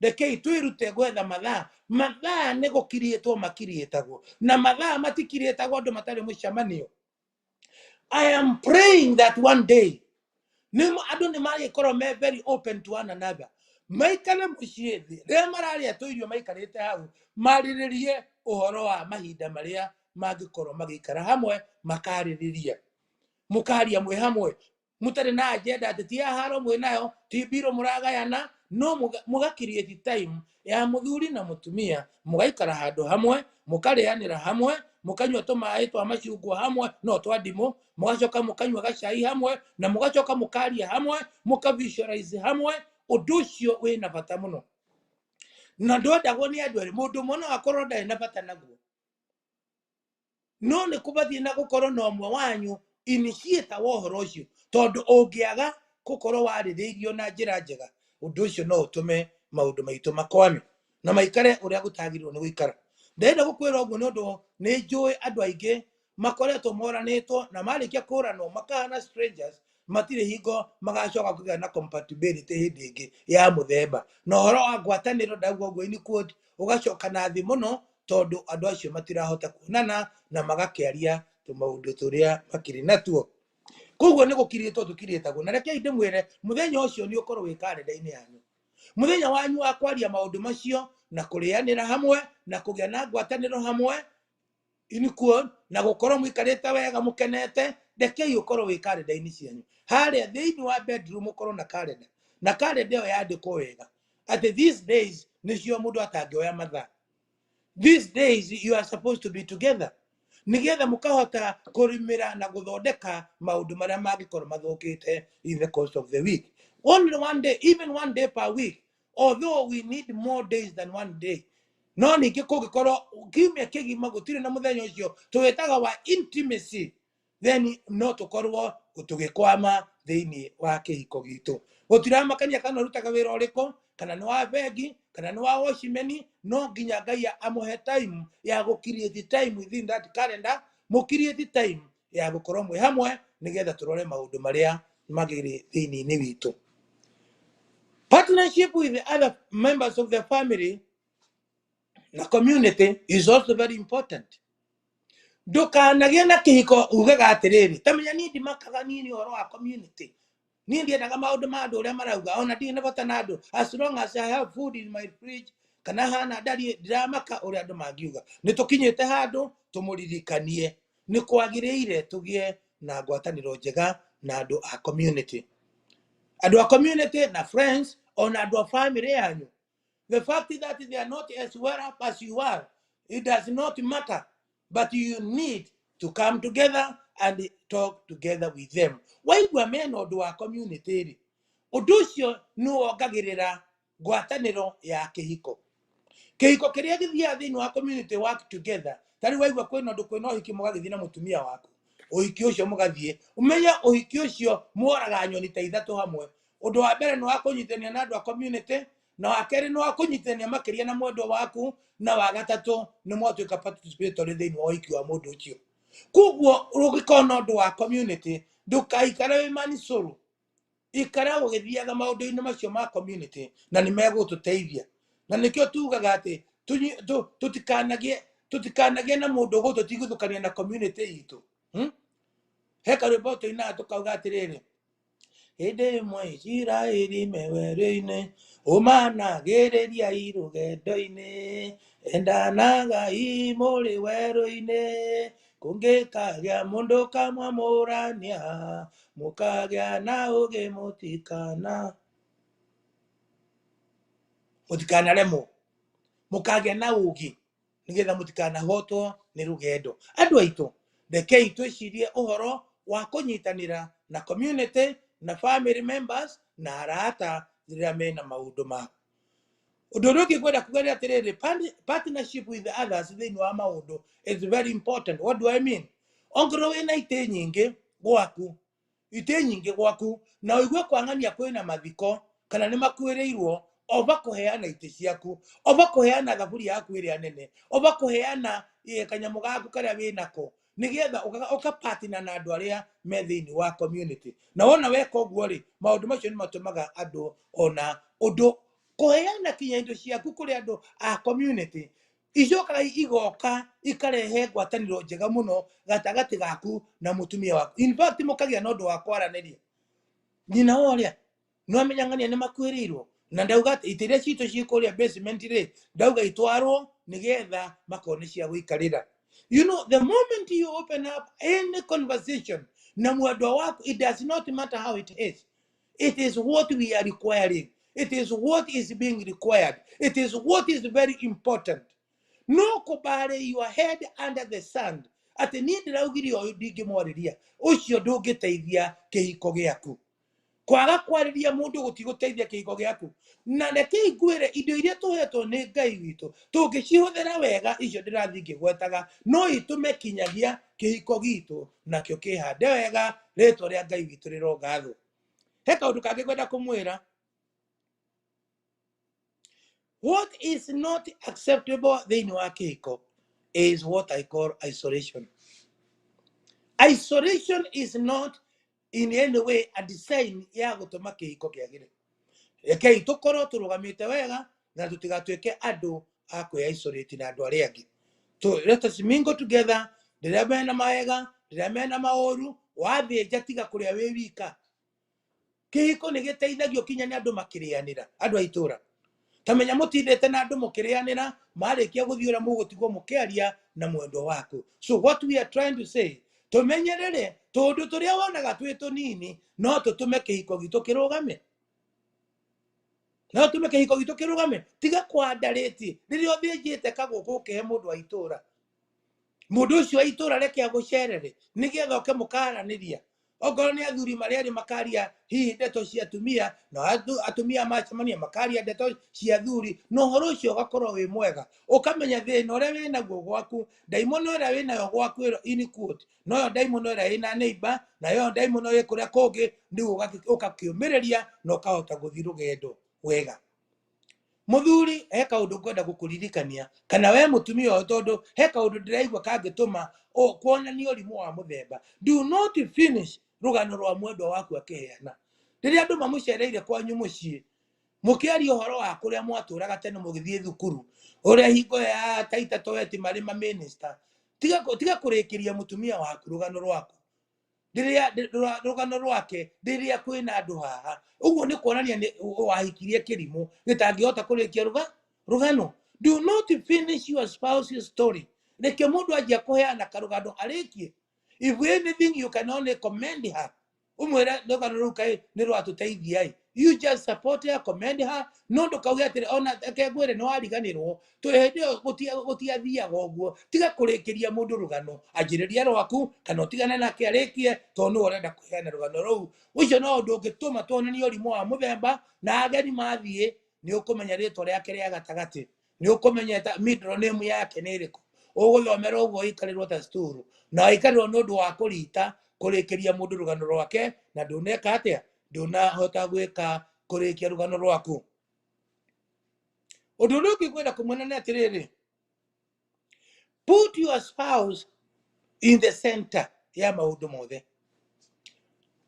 Rekei twĩrute gwetha mathaa. Mathaa nĩ gũkiriĩtwo makiriĩtagwo, na mathaa matikiriĩtagwo andũ matarĩ mũcemanio. I am praying that one day andũ nĩ marĩkorwo me very open to one another, maikare mũciĩ thĩ rĩrĩa mararĩa tũirio maikarĩte hau, marĩrĩrie ũhoro wa mahinda marĩa mangĩkorwo magĩikara hamwe, makarĩrĩria, mũkaria mwĩ hamwe, mũtarĩ na agenda atĩ ti ya haro mwĩ nayo, ti mbirũ mũragayana, no mũga create time ya mũthuri na mũtumia, mũgaikara handũ hamwe, mũkarĩanĩra hamwe, mũkanyua tũmaĩ twa macungwa hamwe, no twa ndimũ, mũgacoka mũkanyua gacai hamwe, na mũgacoka mũkaria hamwe, mũka visualize hamwe. Ũndũ ũcio wĩna bata mũno, na ndwendagwo nĩ andũ erĩ. Mũndũ ũmwe no akorwo ndarĩ na bata naguo, no nĩ kũbatiĩ na gũkorwo na ũmwe wanyu initiator wa ũhoro ũcio, tondũ ũngĩaga gũkorwo warĩrĩirio na njĩra njega, ũndũ ũcio no ũtũme maũndũ maitũ makwame na maikare ũrĩa gũtagĩrĩirwo nĩ gũikara. Ndĩrenda gũkwĩra ũguo nĩ ũndũ nĩ njũĩ andũ aingĩ makoretwo moranĩtwo, na marĩkia kũranwo makahana strangers, matirĩ hingo magacoka kũgĩa na compatibility hĩndĩ ĩngĩ ya mũthemba. Na ũhoro wa ngwatanĩro ndauga ũguo in quote, ũgacoka na thĩ mũno, tondũ andũ acio matirahota kuonana na magakĩaria tũmaũndũ tũrĩa makĩrĩ natuo. Koguo nĩ gũkirĩtwo tũkirĩtagwo. Na rekei ndĩmwĩre, mũthenya ũcio nĩ ũkorwo wĩ karenda-inĩ yanyu, mũthenya wanyu wa kwaria maũndũ macio na kũrĩanĩra hamwe na kũgĩa na ngwatanĩro hamwe in quote, na gũkorwo mũikarĩte wega mũkenete. Rekei ũkorwo wĩ karenda-inĩ cianyu harĩa thĩinĩ wa bedroom, ũkorwo na karenda, na karenda ĩyo yandĩkwo wega atĩ these days nĩcio mũndũ atangĩoya mathaa, these days you are supposed to be together, nigetha mũkahota kũrĩmĩra na gũthondeka maũndũ marĩa mangĩkorwo mathũkĩte in the course of the week. Only one day, even one day per week, although we need more days than one day, no ningĩ kũngĩkorwo kiumia kĩgima gũtirĩ na mũthenya ũcio tũwĩtaga wa intimacy, then no tũkorwo tũgĩkwama thĩinĩ wa kĩhiko gitũ. Gũtiramakania kana ũrutaga wĩra ũrĩkũ, kana nĩ wa bengi, kana nĩ wa watchman, no nginya Ngai amũhe time ya gũ create time within that calendar, mũ create time ya gũkorwo mwĩ hamwe, nĩgetha tũrore maũndũ marĩa magĩrĩ thĩinĩ-inĩ witũ. Partnership with the other members of the family na community is also very important. Ndũkanagĩe na kĩhiko ugaga atĩrĩrĩ, ta menya niĩ ndimakaga niĩ nĩ ũhoro wa community, niĩ ndiendaga maũndũ ma andũ ũrĩa marauga, ona ndirĩ na bata na andũ, as long as I have food in my fridge kana hana ndariĩ, ndiramaka ũrĩa andũ mangiuga. Nĩ tũkinyĩte handũ tũmũririkanie nĩ kwagĩrĩire tũgĩe na ngwatanĩro njega na andũ a community, andũ a community na friends, ona andũ a family yanyu. The fact that they are not as well up as you are, it does not matter, but you need to come together and talk together with them. Waigua mena ũndũ wa community rĩ, ũndũ ũcio nĩ wongagĩrĩra ngwatanĩro ya kĩhiko. Kĩhiko kĩrĩa gĩthiaga thĩinĩ wa community work together, tarĩu waigua kwĩna ũndũ, kwĩna ũhiki, mũgagĩthiĩ na mũtumia waku ũhiki ũcio, mũgathiĩ, ũmenye ũhiki ũcio mworaga nyoni ta ithatũ hamwe. Ũndũ wa mbere nĩ wa kũnyitania na andũ a community, na wa kerĩ nĩ wa kũnyitania makĩria na mwendwa waku, na wa gatatũ nĩ mwatuĩka participatory thĩinĩ wa ũhiki wa mũndũ ũcio. Koguo ũngĩkorwo na ũndũ wa community, ndũkaikare wĩ manicũrũ, ikara ũgĩthiaga maũndũ-inĩ macio ma community na nĩ megũtũteithia. Na nĩkĩo tugaga atĩ tũtikanagĩe na mũndũ ũgũtũtigithũkania na community itũ, He karwĩmbo tũinaga tũkauga atĩrĩrĩ, hĩndĩ ĩmwe Isiraeli me werũ-inĩ, ũmanagĩrĩria rũgendo-inĩ, endanagai mũrĩ werũ-inĩ, kũngĩkagĩa mũndũ kamwamũrania, mũkagĩa na ũgĩ, mũtikanaremwo, mũkagĩa na ũgĩ nĩgetha mũtikanahotwo nĩ rũgendo. Andũ aitũ, rekei twĩcirie ũhoro wa kũnyitanĩra na community na family members na arata rĩrĩa mena maũndũ mao. Ũndũ ũrĩa ũngĩ ngwenda kuga nĩ atĩrĩrĩ, partnership with others thĩinĩ wa maũndũ is very important. What do I mean? Ongorwo wĩna itĩ nyingĩ gwaku, itĩ nyingĩ gwaku, na ũigue kwang'ania kwĩna mathiko kana nĩ makuĩrĩirwo, ova kũheana itĩ ciaku, ova kũheana thaburia yaku ĩrĩa nene, ova kũheana kanyamũ gaku karĩa wĩnako, nĩgetha ũkapatina na andũ arĩa me thĩinĩ wa community. Na wona weka ũguo rĩ, maũndũ macio nĩ matũmaga andũ ona ũndũ kũheana kinya indo ciaku kũrĩ andũ a community icokaga igoka ikarehe ngwatanĩro njega mũno gatagatĩ gaku na mũtumia waku. In fact, mũkagĩa na ũndũ wa kwaranĩria. Nyina wa ũrĩa nĩwamenya ng'ania nĩ makuĩrĩirwo, na ndauga atĩ itĩ iria citũ ciĩ kũrĩa basement rĩ, ndauga itwarwo nĩgetha makorwo nĩ cia gũikarĩra. You know, the moment you open up any conversation na mwendwa waku, it does not matter how it is, it is what we are requiring, it is what is being required, it is what is very important. No kũbury your head under the sand atĩ niĩ ndĩraugire ũyũ ndingĩmwarĩria, ũcio ndũngĩteithia kĩhiko gĩaku. Kwaga kwarĩria mũndũ gũtigũteithia kĩhiko gĩaku. Na reke ngwĩre, indo iria tũhetwo nĩ Ngai witũ tũngĩcihũthĩra wega, icio ndĩrathiĩ ngĩgwetaga, no itũme kinyagia kĩhiko gitũ nakĩo kĩhande wega. Rĩtwa rĩa Ngai witũ rĩrogathwo. He kaũndũ kangĩ ngwenda kũmwĩra. What is not acceptable thĩinĩ wa kĩhiko is what I call isolation. Isolation is not in any way a design ya gũtũma kĩhiko kĩagĩre. Rekei tũkorwo tũrũgamĩte wega na tũtigatuĩke andũ a kwĩ isolate na andũ arĩa angĩ. So let us mingle together rĩrĩa mena mawega, rĩrĩa mena maũru. Wathĩnja, tiga kũrĩa wĩ wika. Kĩhiko nĩ gĩteithagio kinya nĩ andũ makĩrĩanĩra. Andũ a itũra, ta menya mũtindĩte na andũ mũkĩrĩanĩra, marĩkia gũthiĩ ũrĩa mũgũtigwo mũkĩaria na mwendwa waku. So what we are trying to say, tũmenyerere tũndũ tũrĩa wonaga twĩ tũnini no tũtũme kĩhiko gitũ kĩrũgame, no tũme kĩhiko gitũ kĩrũgame. Tiga kwandarĩti rĩrĩa ũthĩnjĩte kagũkũ ũkĩhe mũndũ wa itũra. Mũndũ ũcio wa itũra reke agũcerere nĩgetha oke mũkaranĩria. Okorwo nĩ athuri marĩa erĩ makaria hihi ndeto cia atumia, na atumia macemania makaria ndeto cia athuri, na ũhoro ũcio ũgakorwo wĩ mwega. Ũkamenya thĩna ũrĩa wĩ naguo gwaku, ndaimono ĩrĩa wĩ nayo gwaku ĩro in quote, noyo ndaimono ĩrĩa ĩna neighbor, nayo ndaimono ĩ kũrĩa kũngĩ, rĩu ũgakĩũmĩrĩria na ũkahota gũthiĩ rũgendo wega. Mũthuri, he kaũndũ ngwenda gũkũririkania, kana we mũtumia ũyũ, tondũ he kaũndũ ndĩraigua kangĩtũma kuonania ũrimũ wa mũthemba. Do not finish rũgano rwa mwendwa waku akĩheana. Rĩrĩa andũ mamũcereire kwanyu mũciĩ, Mũkĩaria ũhoro wa kũrĩa mwatũraga tene mũgĩthiĩ thukuru, ũrĩa hingo ya Taita Toweti marĩ mamĩnĩsta, tiga kũrĩkĩria mũtumia waku rũgano rwaku rĩrĩa rũgano rwake rĩrĩa kwĩna andũ haha. Ũguo nĩ kuonania nĩ wahikirie kĩrimũ gĩtangĩhota kũrĩkia rũgano. Do not finish your spouse's story. Reke mũndũ anjia kũheana karũgano arĩkie. If anything, you can only commend her, umwĩre rũgano rũu kaĩ nĩ rwatũteithia ĩ. You just support her, commend her, no ndũkauge atĩrĩ ona reke ngwĩre nĩ wariganĩrwo tũ hĩndĩ ĩyo gũtiathiaga ũguo. Tiga kũrĩkĩria mũndũ rũgano, anjĩrĩria rwaku kana ũtigane nake arĩkie, tondũ nĩwe ũrenda kũheana rũgano rũu. Ũcio no ũndũ ũngĩtũma tuonanie ũrimũ wa mũthemba. Na ageni mathiĩ, nĩ ũkũmenya rĩtwa rĩake rĩa gatagatĩ, nĩ ũkũmenya ta middle name yake nĩ ĩrĩkũ. Ũgũthomera ũguo ũikarĩrwo ta sturu na waikarĩrwo nĩ ũndũ wa kũrita kũrĩkĩria mũndũ rũgano rwake, na ndũneka atĩa, ndũnahota gwĩka kũrĩkia rũgano rwaku. Ũndũ ũrĩa ũngĩ ngwenda kũmwĩra nĩ atĩrĩrĩ, put your spouse in the center ya maũndũ mothe.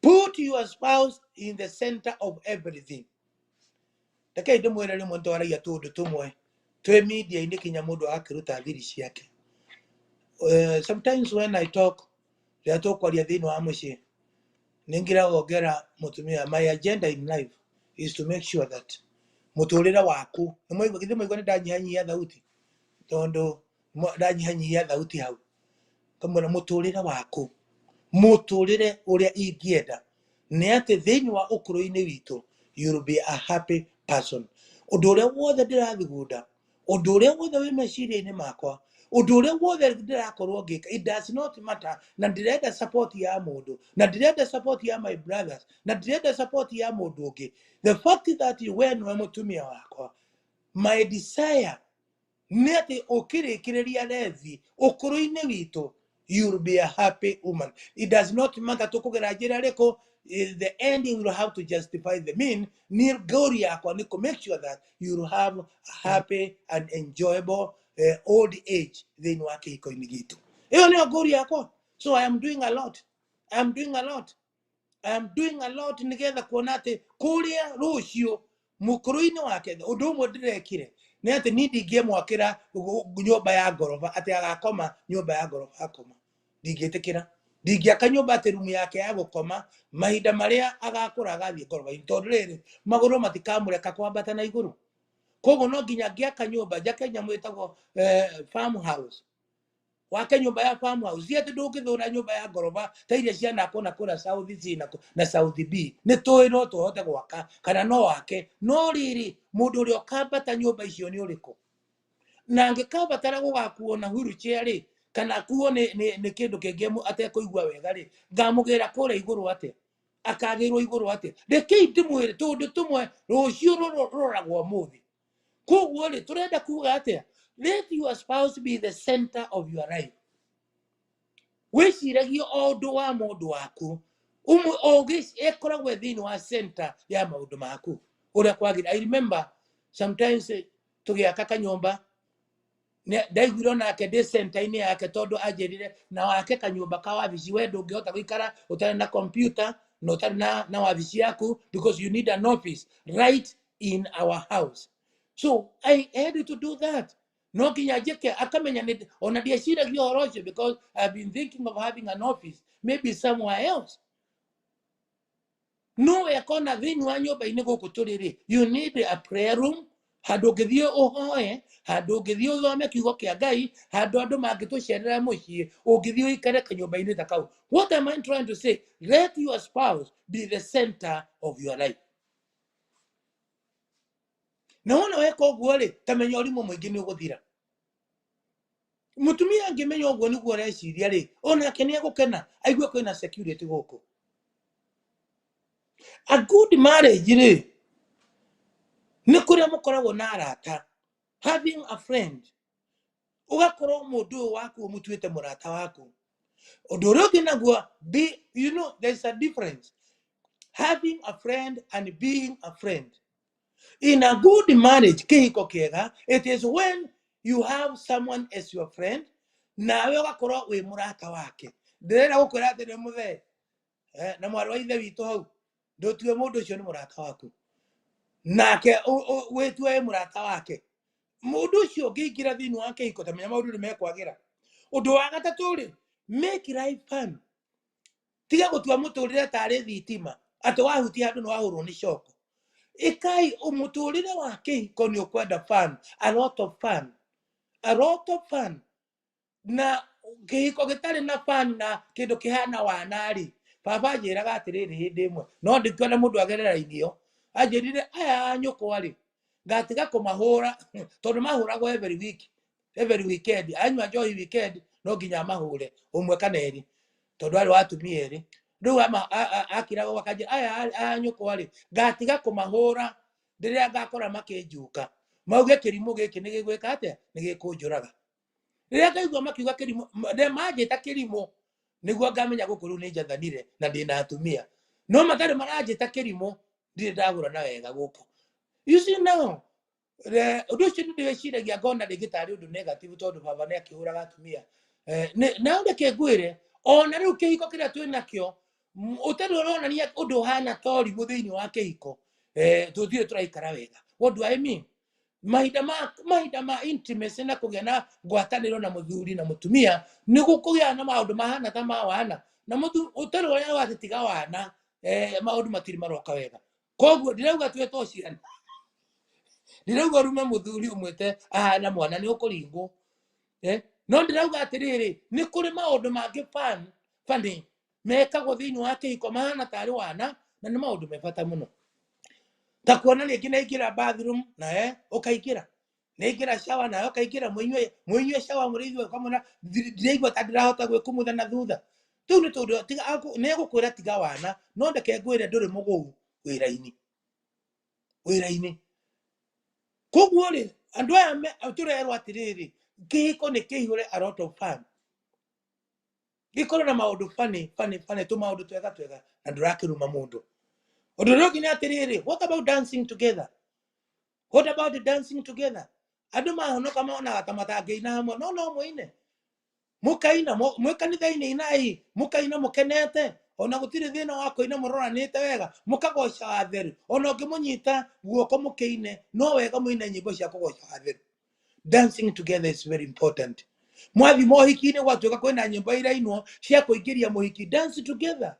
Put your spouse in the center of everything. Rekei ndĩmwĩre, rĩmwe nĩtwaragia tũũndũ tũmwe twĩ media-inĩ kinya mũndũ agakĩruta thiri ciake. Sometimes when I talk, rĩrĩa tũkwaria thĩinĩ wa mũciĩ, nĩ ngĩragwo ngera mũtumia, my agenda in life is to make sure that mũtũrĩre waku nĩ mwaigua. Githĩ mwaigua nĩ ndanyihanyihia thauti? Tondũ ndanyihanyihia thauti hau, kamwĩra mũtũrĩre waku, mũtũrĩre ũrĩa ingĩenda nĩ atĩ thĩinĩ wa ũkũrũ-inĩ witũ, you will be a happy person. Ũndũ ũrĩa wothe ndĩrathugunda, ũndũ ũrĩa wothe wĩ meciria-inĩ makwa, ũndũ ũrĩa wothe ndĩrakorwo ngĩka, it does not matter. Na ndĩrenda support ya mũndũ, na ndĩrenda support ya my brothers, na ndĩrenda support ya mũndũ ũngĩ. The fact that we nĩwe mũtumia wakwa, my desire nĩ atĩ ũkĩrĩkĩrĩria rethi ũkũrũ-inĩ witũ, you will be a happy woman. It does not matter tũkũgera njĩra ĩrĩkũ. The end will have to justify the mean. Niĩ goal yakwa nĩ kũ make sure that you will have a happy and enjoyable old age thĩinĩ wa kĩhiko-inĩ gitũ. Ĩyo nĩyo goal yakwa. So I am doing a lot, I am doing a lot, I am doing a lot nĩgetha kuona atĩ kũrĩa rũciũ mũkũrũ-inĩ wake. Ũndũ ũmwe ndĩrekire nĩ atĩ niĩ ndingĩmwakĩra nyũmba ya ngoroba atĩ agakoma nyũmba ya ngoroba akoma. Ndingĩtĩkĩra, ndingĩaka nyũmba atĩ rumu yake ya gũkoma mahinda marĩa agakũra agathiĩ ngoroba-inĩ, tondũ rĩrĩ magũrũ matikamũreka kwambata na igũrũ. Koguo no nginya ngĩaka nyũmba njake nyamũ ĩtagwo farm house, wake nyũmba ya farm house. Ti atĩ ndũngĩthũra nyũmba ya ngoroba ta iria cianakwo na kũrĩa South C na South B, nĩ tũĩ no tũhote gwaka kana no wake, no rĩrĩ mũndũ ũrĩa ũkambata nyũmba icio nĩ ũrĩkũ? Na angĩkabatara gũgakuo na wheelchair rĩ, kana akuo nĩ kĩndũ kĩngĩ atekũigua wega rĩ, ngamũgĩra kũrĩa igũrũ atĩa? Akagĩrwo igũrũ atĩa? Rekei ndĩmwĩre tũndũ tũmwe, rũciũ rũroragwo ũmũthĩ. Koguo rĩ, tũrenda kuga atĩa? Let your spouse be the center of your life. Wĩciragie o ũndũ wa mũndũ waku ũmwe o ĩkoragwo ĩ thĩinĩ wa center ya maũndũ maku ũrĩa kwagĩrĩire. I remember sometimes tũgĩaka kanyũmba, ndaiguire onake ndĩ center-inĩ yake, tondũ anjĩrire na wake kanyũmba ka wabici. We ndũngĩhota gũikara ũtarĩ na computer na ũtarĩ na wabici yaku, because you need an office right in our house. So I had to do that. No nginya njĩke akamenya nĩ ona ndieciragia ũhoro ũcio, because I've been thinking of having an office maybe somewhere else. No we akona thĩinĩ wa nyũmba-inĩ gũkũ tũrĩ rĩ, you need a prayer room, handũ ũngĩthiĩ ũhoe, handũ ũngĩthiĩ ũthome kiugo kĩa Ngai, handũ andũ mangĩtũcerera mũciĩ, ũngĩthiĩ ũikare kanyũmba-inĩ ta kau. What am I trying to say? Let your spouse be the center of your life. Na wona weka ũguo rĩ, ta menya ũrimũ mũingĩ nĩ ũgũthira. Mũtumia angĩmenya ũguo nĩguo ũreciria rĩ, onake nĩ egũkena aigue kwĩna security gũkũ. A good marriage rĩ, nĩ kũrĩa mũkoragwo na arata, having a friend, ũgakorwo mũndũ ũyũ waku ũmũtuĩte mũrata waku. Ũndũ ũrĩa ũngĩ naguo, be you know there's a difference having a friend and being a friend. In a good marriage, kĩhiko kĩega, it is when you have someone as your friend, nawe ũgakorwo wĩ mũrata wake. Ndĩrenda gũkwĩra atĩ nĩ mũthee na mwarĩ wa ithe witũ hau, ndũtue mũndũ ũcio nĩ mũrata waku. Nake wĩtue wĩ mũrata wake. Mũndũ ũcio ũngĩingĩra thĩinĩ wa kĩhiko, ta menya maũndũ nĩ mekwagĩra. Ũndũ wa gatatũ rĩ, make life fun. Tiga gũtua mũtũrĩre tarĩ thitima, atĩ wahutia handũ nĩ wahũrwo nĩ coko. Ĩkai mũtũrĩre wa kĩhiko nĩ ũkwenda fun, a lot of fun, a lot of fun. Na kĩhiko gĩtarĩ na fun na kĩndũ kĩhana wana rĩ, baba anjĩraga atĩrĩrĩ hĩndĩ ĩmwe, no ndikuona mũndũ agerera raini ĩyo, anjĩrire aya a nyũkwa rĩ, ngatiga kũmahũra tondũ mahũragwo every week, every weekend. Anyua njohi weekend no nginya amahũre ũmwe kana erĩ, tondũ arĩ wa atumia erĩ. Rĩu akiraga akanjĩra aya aya nyũkwa rĩ, ngatiga kũmahũra rĩrĩa ngakora makĩnjuka, mauge kĩrimũ gĩkĩ nĩ gĩgwĩka atĩa, nĩ gĩkũnjũraga. Rĩrĩa ngaigua makiuga kĩrimũ, manjĩta kĩrimũ, nĩguo ngamenya gũkũ rĩu nĩ njathanire na ndĩna atumia. No matarĩ maranjĩta kĩrimũ, ndirĩ ndagũra na wega gũkũ. You see now, ũndũ ũcio nĩ ndĩwĩciragia ngona rĩngĩ tarĩ ũndũ negative, tondũ baba nĩ akĩhũraga atumia. Na reke ngwĩre, ona rĩu kĩhiko kĩrĩa twĩ nakĩo, ũtarĩ ũronania ũndũ ũhana ta ũrimũ thĩinĩ wa kĩhiko, tũtirĩ tũraikara wega. What do I mean? Mahinda ma intimacy na kũgĩa na ngwatanĩro na mũthuri na mũtumia, nĩ gũkũgĩa na maũndũ mahana ta ma wana, na ũtarĩ ũrĩa atĩ tiga wana, maũndũ matirĩ maroka wega. Koguo ndirauga twĩtwo ciana, ndirauga ũrume mũthuri ũmwĩte ahana mwana nĩ ũkũringwo, no ndĩrauga atĩrĩrĩ, nĩ kũrĩ maũndũ mangĩ funny mekagwo thĩinĩ wa kĩhiko mahana tarĩ wana, na nĩ maũndũ me bata mũno. Ta kuona rĩngĩ nĩ aingĩra bathroom nawe ũkaingĩra, nĩ aingĩra shower nawe ũkaingĩra, mũinyue shower mũrĩ ithuĩ, ũkamwĩra ndiraigua ta ndĩrahota gwĩkumutha na thutha. Tũu nĩ tũndũ tiga nĩ egũkwĩra tiga wana, no reke ngwĩre ndũrĩ mũgũu wĩra-inĩ, wĩra-inĩ. Koguo rĩ, andũ aya tũrerwo atĩrĩrĩ, kĩhiko nĩ kĩihũre a lot of fun, gĩkorwo na maũndũ funny funny funny, tũmaũndũ twega twega, na ndũrakĩruma mũndũ. Ũndũ ũrĩa ũngĩ nĩ atĩrĩrĩ, what about dancing together? What about the dancing together? Andũ mahonoka monaga ta matangĩina hamwe, no no mũine, mũkaina mwĩ kanitha-inĩ, inai mũkaina mũkenete, ona gũtirĩ thĩna wa kũina mũroranĩte wega, mũkagoca watheru. Ona ũngĩmũnyita guoko mũkĩine, no wega mũine nyĩmbo cia kũgoca watheru. Dancing together is very important. Mwathi mohiki-inĩ gwatuĩka kwĩna nyĩmbo irainwo cia kũingĩria mũhiki, dance together,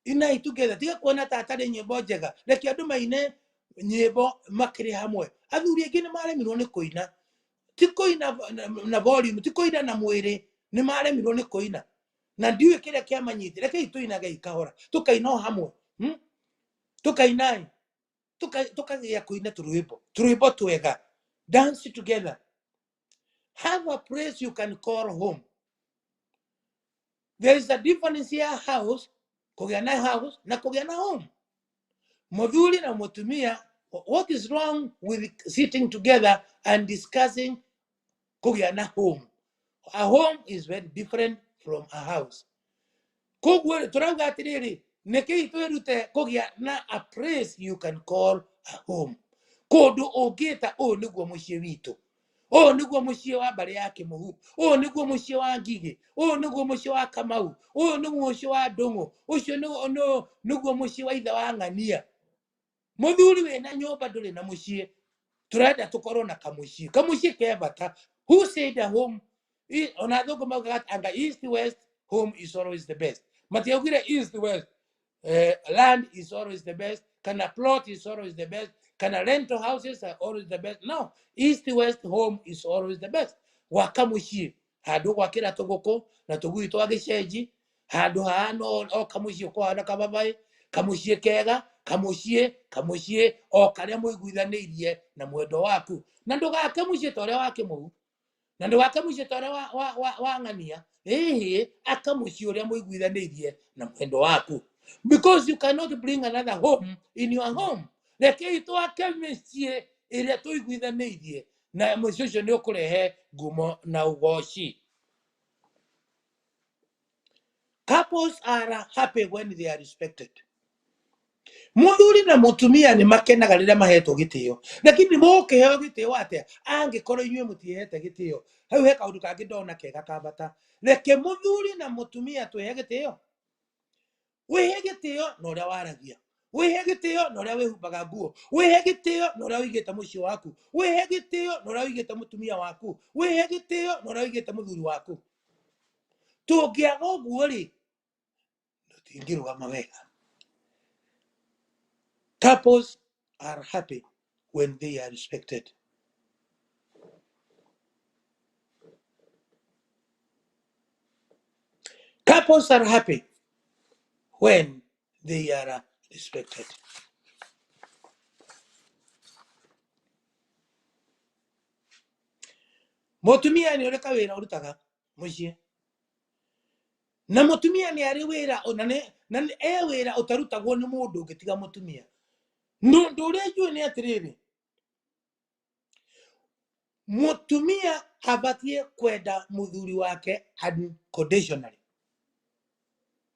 inai together. Tiga kuona ta atarĩ nyĩmbo njega, reke andũ maine nyĩmbo makĩrĩ hamwe. Athuri aingĩ nĩ maremirwo nĩ kũina, ti kũina na volume, ti kũina na mwĩrĩ, nĩ maremirwo nĩ kũina na ndiũĩ kĩrĩa kĩamanyitire. Rekei tũinage kahora, tũkaina o hamwe, Tũkainai, tũkagĩa kũina tũrwĩmbo, tũrwĩmbo twega. Dance together. Have a place you can call home. There is a difference here, house, kũgĩa na house na kũgĩa na home. Mũthuri na mũtumia, what is wrong with sitting together and discussing kũgĩa na home? A home is very different from a house. Koguo rĩ, tũrauga atĩrĩrĩ, nĩkĩi twĩrute kũgĩa na a place you can call a home, kũndũ ũngĩta ũyũ nĩguo mũciĩ witũ, ũyũ nĩguo mũciĩ wa mbarĩ ya Kĩmũhu, ũyũ nĩguo mũciĩ wa Ngigĩ, ũyũ nĩguo mũciĩ wa Kamau, ũyũ nĩguo mũciĩ wa Ndũng'ũ, ũcio nĩguo mũciĩ wa ithe wa Ng'ania. Mũthuri wĩna nyũmba ndũrĩ na mũciĩ. Tũrenda tũkorwo na kamũciĩ, kamũciĩ ke bata. Who said a home? Ona athũngũ maugaga anga east west, home is always the best. Matiaugire east west, land is always the best, kana plot is always the best, kana rental houses are always the best. No, east west, home is always the best. Gwaka mũciĩ handũ gwakĩra tũgũkũ na tũgui twa gĩcenji, handũ hahana o kamũciĩ kũhana kababaĩ, kamũciĩ kega, kamũciĩ kamũciĩ o karĩa mũiguithanĩirie na mwendo waku. Na ndũgake mũciĩ ta ũrĩa wa Kĩmũhu, na ndũgake mũciĩ ta ũrĩa wa Ng'ania. Ĩhĩ, aka mũciĩ ũrĩa mũiguithanĩirie na mwendo waku, because you cannot bring another home in your home. Rekei twake mĩciĩ ĩrĩa tũiguithanĩirie, na mũciĩ ũcio nĩ ũkũrehe ngumo na ũgoci. Couples are happy when they are respected. Mũthuri na mũtumia nĩ makenaga rĩrĩa mahetwo gĩtĩo, lakini mũkĩheo gĩtĩo atĩa angĩkorwo inyuĩ mũtihete gĩtĩo? Hau he kaũndũ kangĩ ndona kega ka bata. Reke mũthuri na mũtumia twĩhe gĩtĩo. Wĩhe gĩtĩo na ũrĩa waragia, Wĩhe gĩtĩo na ũrĩa wĩhumbaga nguo, wĩhe gĩtĩo na ũrĩa ũigĩte mũciĩ waku, wĩhe gĩtĩo na ũrĩa ũigĩte mũtumia waku, wĩhe gĩtĩo na ũrĩa ũigĩte mũthuri waku. Tũngĩaga ũguo rĩ, tũtingĩrũgama wega. Couples are happy when they are respected. Couples are happy when they are respected. Mũtumia nĩ ũrĩ kawĩra ũrutaga mũciĩ, na mũtumia nĩ arĩ wĩra na nĩ na nĩ e wĩra ũtarutagwo nĩ mũndũ ũngĩ tiga mũtumia. No ũndũ ũrĩa njũĩ nĩ atĩrĩrĩ, mũtumia abatiĩ kwenda mũthuri wake unconditionally.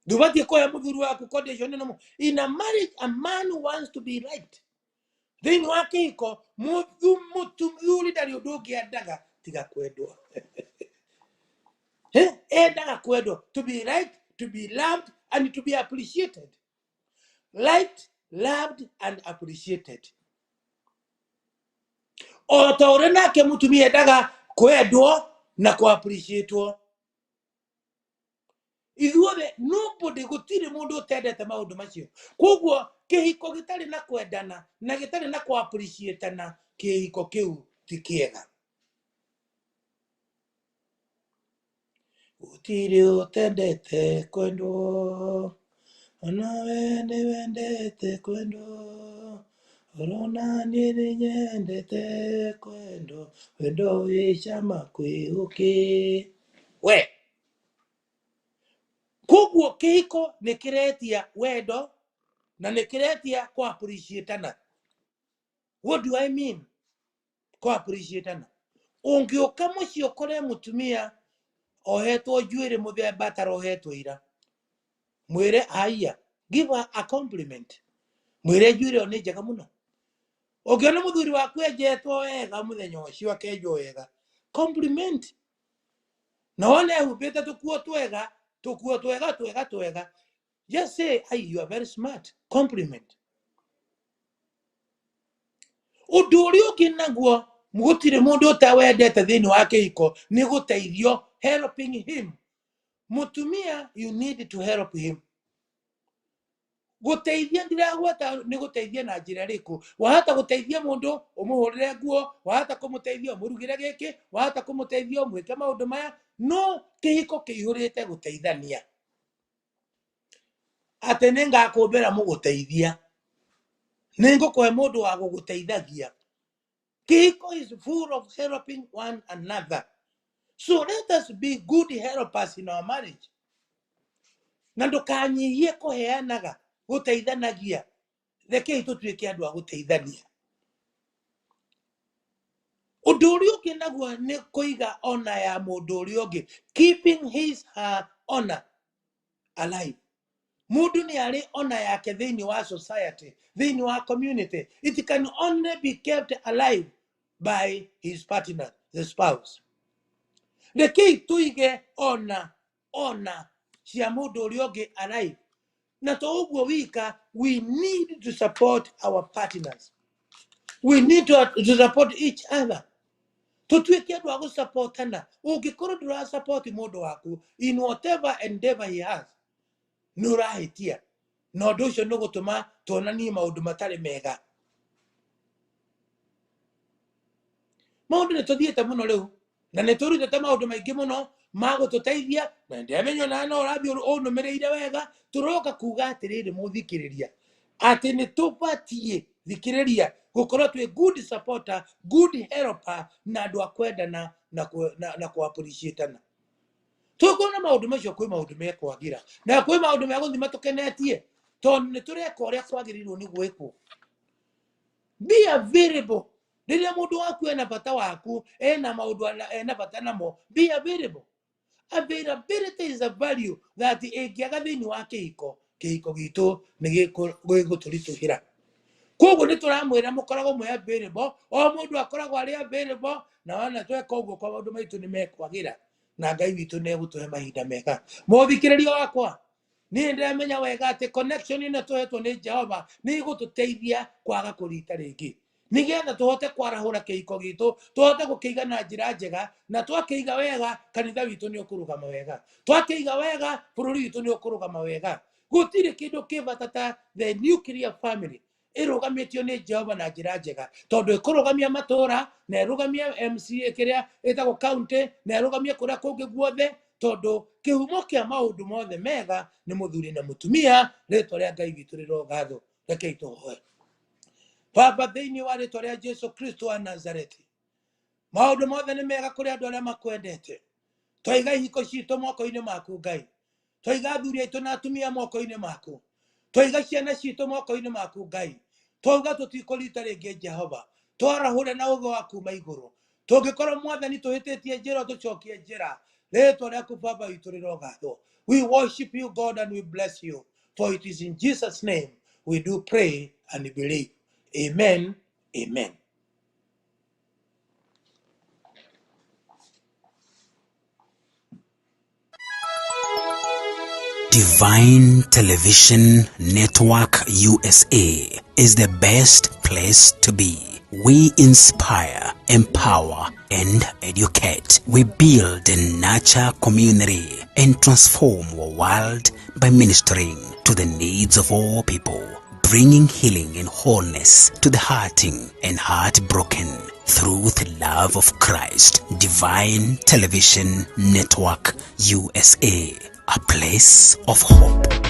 Ndũbatiĩ kũhe mũthuri waku condition ĩno. In a marriage, a man wants to be liked. Thĩinĩ wa kĩhiko, mũthuri ndarĩ ũndũ ũngĩ endaga tiga kwendwo. Endaga kwendwo, to be liked, to be loved and to be appreciated. Liked, loved and appreciated. O ta ũrĩa nake mũtumia endaga kwendwo na kũ appreciatwo. Ithuothe, nobody, gũtirĩ mũndũ ũtendete maũndũ macio. Koguo kĩhiko gĩtarĩ na kwendana na gĩtarĩ na kũ appreciatana, kĩhiko kĩu ti kĩega. Gũtirĩ ũtendete kwendwo, onawe nĩ wendete kwendwo, orona niĩ nĩ nyendete kwendwo, wendo wĩ cama kwĩ ũkĩ. We koguo kĩhiko nĩ kĩretia wendo na nĩ kĩretia kũ appreciatana. What do I mean kũ appreciatana? Ũngĩũka mũciĩ ũkore mũtumia ohetwo njuĩrĩ mũthemba atarohetwo ira, mwĩre aya, give her a compliment, mwĩre njuĩrĩ ĩyo nĩ njega mũno. Ũngĩona mũthuri waku enjetwo wega mũthenya ũcio, akenjwo wega, compliment. Na wone ehumbĩte tũkuo twega, tũkuo twega twega twega, just say, hey, you are very smart, compliment. Ũndũ ũrĩa ũngĩ naguo gũtirĩ mũndũ ũtawendete thĩinĩ wa kĩhiko nĩ gũteithio, helping him. Mũtumia, you need to help him. Gũteithia ndiragweta nĩ gũteithia na njĩra ĩrĩkũ. Wahota gũteithia mũndũ ũmũhũrĩre nguo, wahota kũmũteithia ũmũrugĩre gĩkĩ, wahota kũmũteithia ũmwĩke maũndũ maya, no kĩhiko kĩihũrĩte gũteithania. Atĩ nĩ ngakũmbĩra mũgũteithia, nĩ ngũkũhe mũndũ wa gũgũteithagia. Kĩhiko is full of helping one another. So let us be good helpers in our marriage. Na ndũkanyihie kũheanaga, gũteithanagia. Rekei tũtuĩke andũ a gũteithania. Ũndũ ũrĩa ũngĩ naguo nĩ kũiga honor ya mũndũ ũrĩa ũngĩ, keeping his her honor alive. Mũndũ nĩ arĩ honor yake thĩinĩ wa society, thĩinĩ wa community. It can only be kept alive by his partner, the spouse. Rekei tũige honor cia mũndũ ũrĩa ũngĩ alive. Na to ũguo wika, we need to support our partners. We need to support each other. Tũtuĩke andũ a gũsupportana. Ũngĩkorwo ndũrasupport mũndũ waku in whatever endeavor he has, nĩ ũrahĩtia. Na ũndũ ũcio nĩ ũgũtũma tuonanie maũndũ matarĩ mega. Maũndũ nĩ tũthiĩte mũno rĩu, na nĩ tũrutĩte maũndũ maingĩ mũno ma gũtũteithia, na ndĩramenya ona no ũrathiĩ ũnũmĩrĩire wega. Tũroka kuga atĩrĩrĩ, mũthikĩrĩria, atĩ nĩ tũbatiĩ, thikĩrĩria, gũkorwo twĩ good supporter, good helper, na andũ a kwendana na kũ appreciatana. Tũngĩkorwo na maũndũ macio, kwĩ maũndũ mekwagĩra na kwĩ maũndũ megũthiĩ matũkenetie, tondũ nĩ tũreka ũrĩa kwagĩrĩirwo nĩ gwĩkwo. Be available. Rĩrĩa mũndũ waku ena bata waku, ena maũndũ ena bata namo, be available. Availability is a value that ĩngĩaga thĩinĩ wa kĩhiko, kĩhiko gitũ nĩ gĩgũtũritũhĩra. Koguo nĩ tũramwĩra mũkoragwo mwĩ available, o mũndũ akoragwo arĩ available, na wona tweka ũguo kwa maũndũ maitũ nĩ mekwagĩra, na Ngai witũ nĩ egũtũhe mahinda mega. Mũthikĩrĩria wakwa, Niĩ ndĩramenya wega atĩ connection ĩno tũhetwo nĩ Jehova nĩ ĩgũtũteithia kwaga kũrita rĩngĩ, nĩgetha tũhote kwarahũra kĩhiko gitũ, tũhote gũkĩiga na njĩra njega, na twakĩiga wega kanitha witũ nĩ ũkũrũgama wega, twakĩiga wega bũrũri witũ nĩ ũkũrũgama wega. Gũtirĩ kĩndũ kĩ bata ta the nuclear family ĩrũgamĩtio nĩ Jehova na njĩra njega, tondũ ĩkũrũgamia matũra na ĩrũgamie MCA kĩrĩa ĩtagwo county na ĩrũgamie kũrĩa kũngĩ guothe, tondũ kĩhumo kĩa maũndũ mothe mega nĩ mũthuri na mũtumia. Rĩtwa rĩa Ngai witũ rĩrogathwo. Rekei tũhoe. Baba, thĩinĩ wa rĩtwa rĩa Jesu Kristo wa Nazareti, maũndũ mothe nĩ mega kũrĩ andũ arĩa makwendete. Twaiga ihiko citũ moko-inĩ maku Ngai, twaiga athuri aitũ na atumia moko-inĩ maku, twaiga ciana citũ moko-inĩ maku Ngai. Twauga tũtikũrita rĩngĩ Jehova, twarahũre na ũgĩ wa kuma igũrũ. Tũngĩkorwo Mwathani tũhĩtĩtie njĩra, tũcokie njĩra. Rĩtwa rĩaku Baba witũ rĩrogathwo. We worship you God and we bless you, for it is in Jesus name we do pray and believe. Amen, amen. Divine Television Network USA is the best place to be. We inspire, empower, and educate. We build and nurture community and transform our world by ministering to the needs of all people, bringing healing and wholeness to the hurting and heartbroken through the love of Christ. Divine Television Network USA, a place of hope.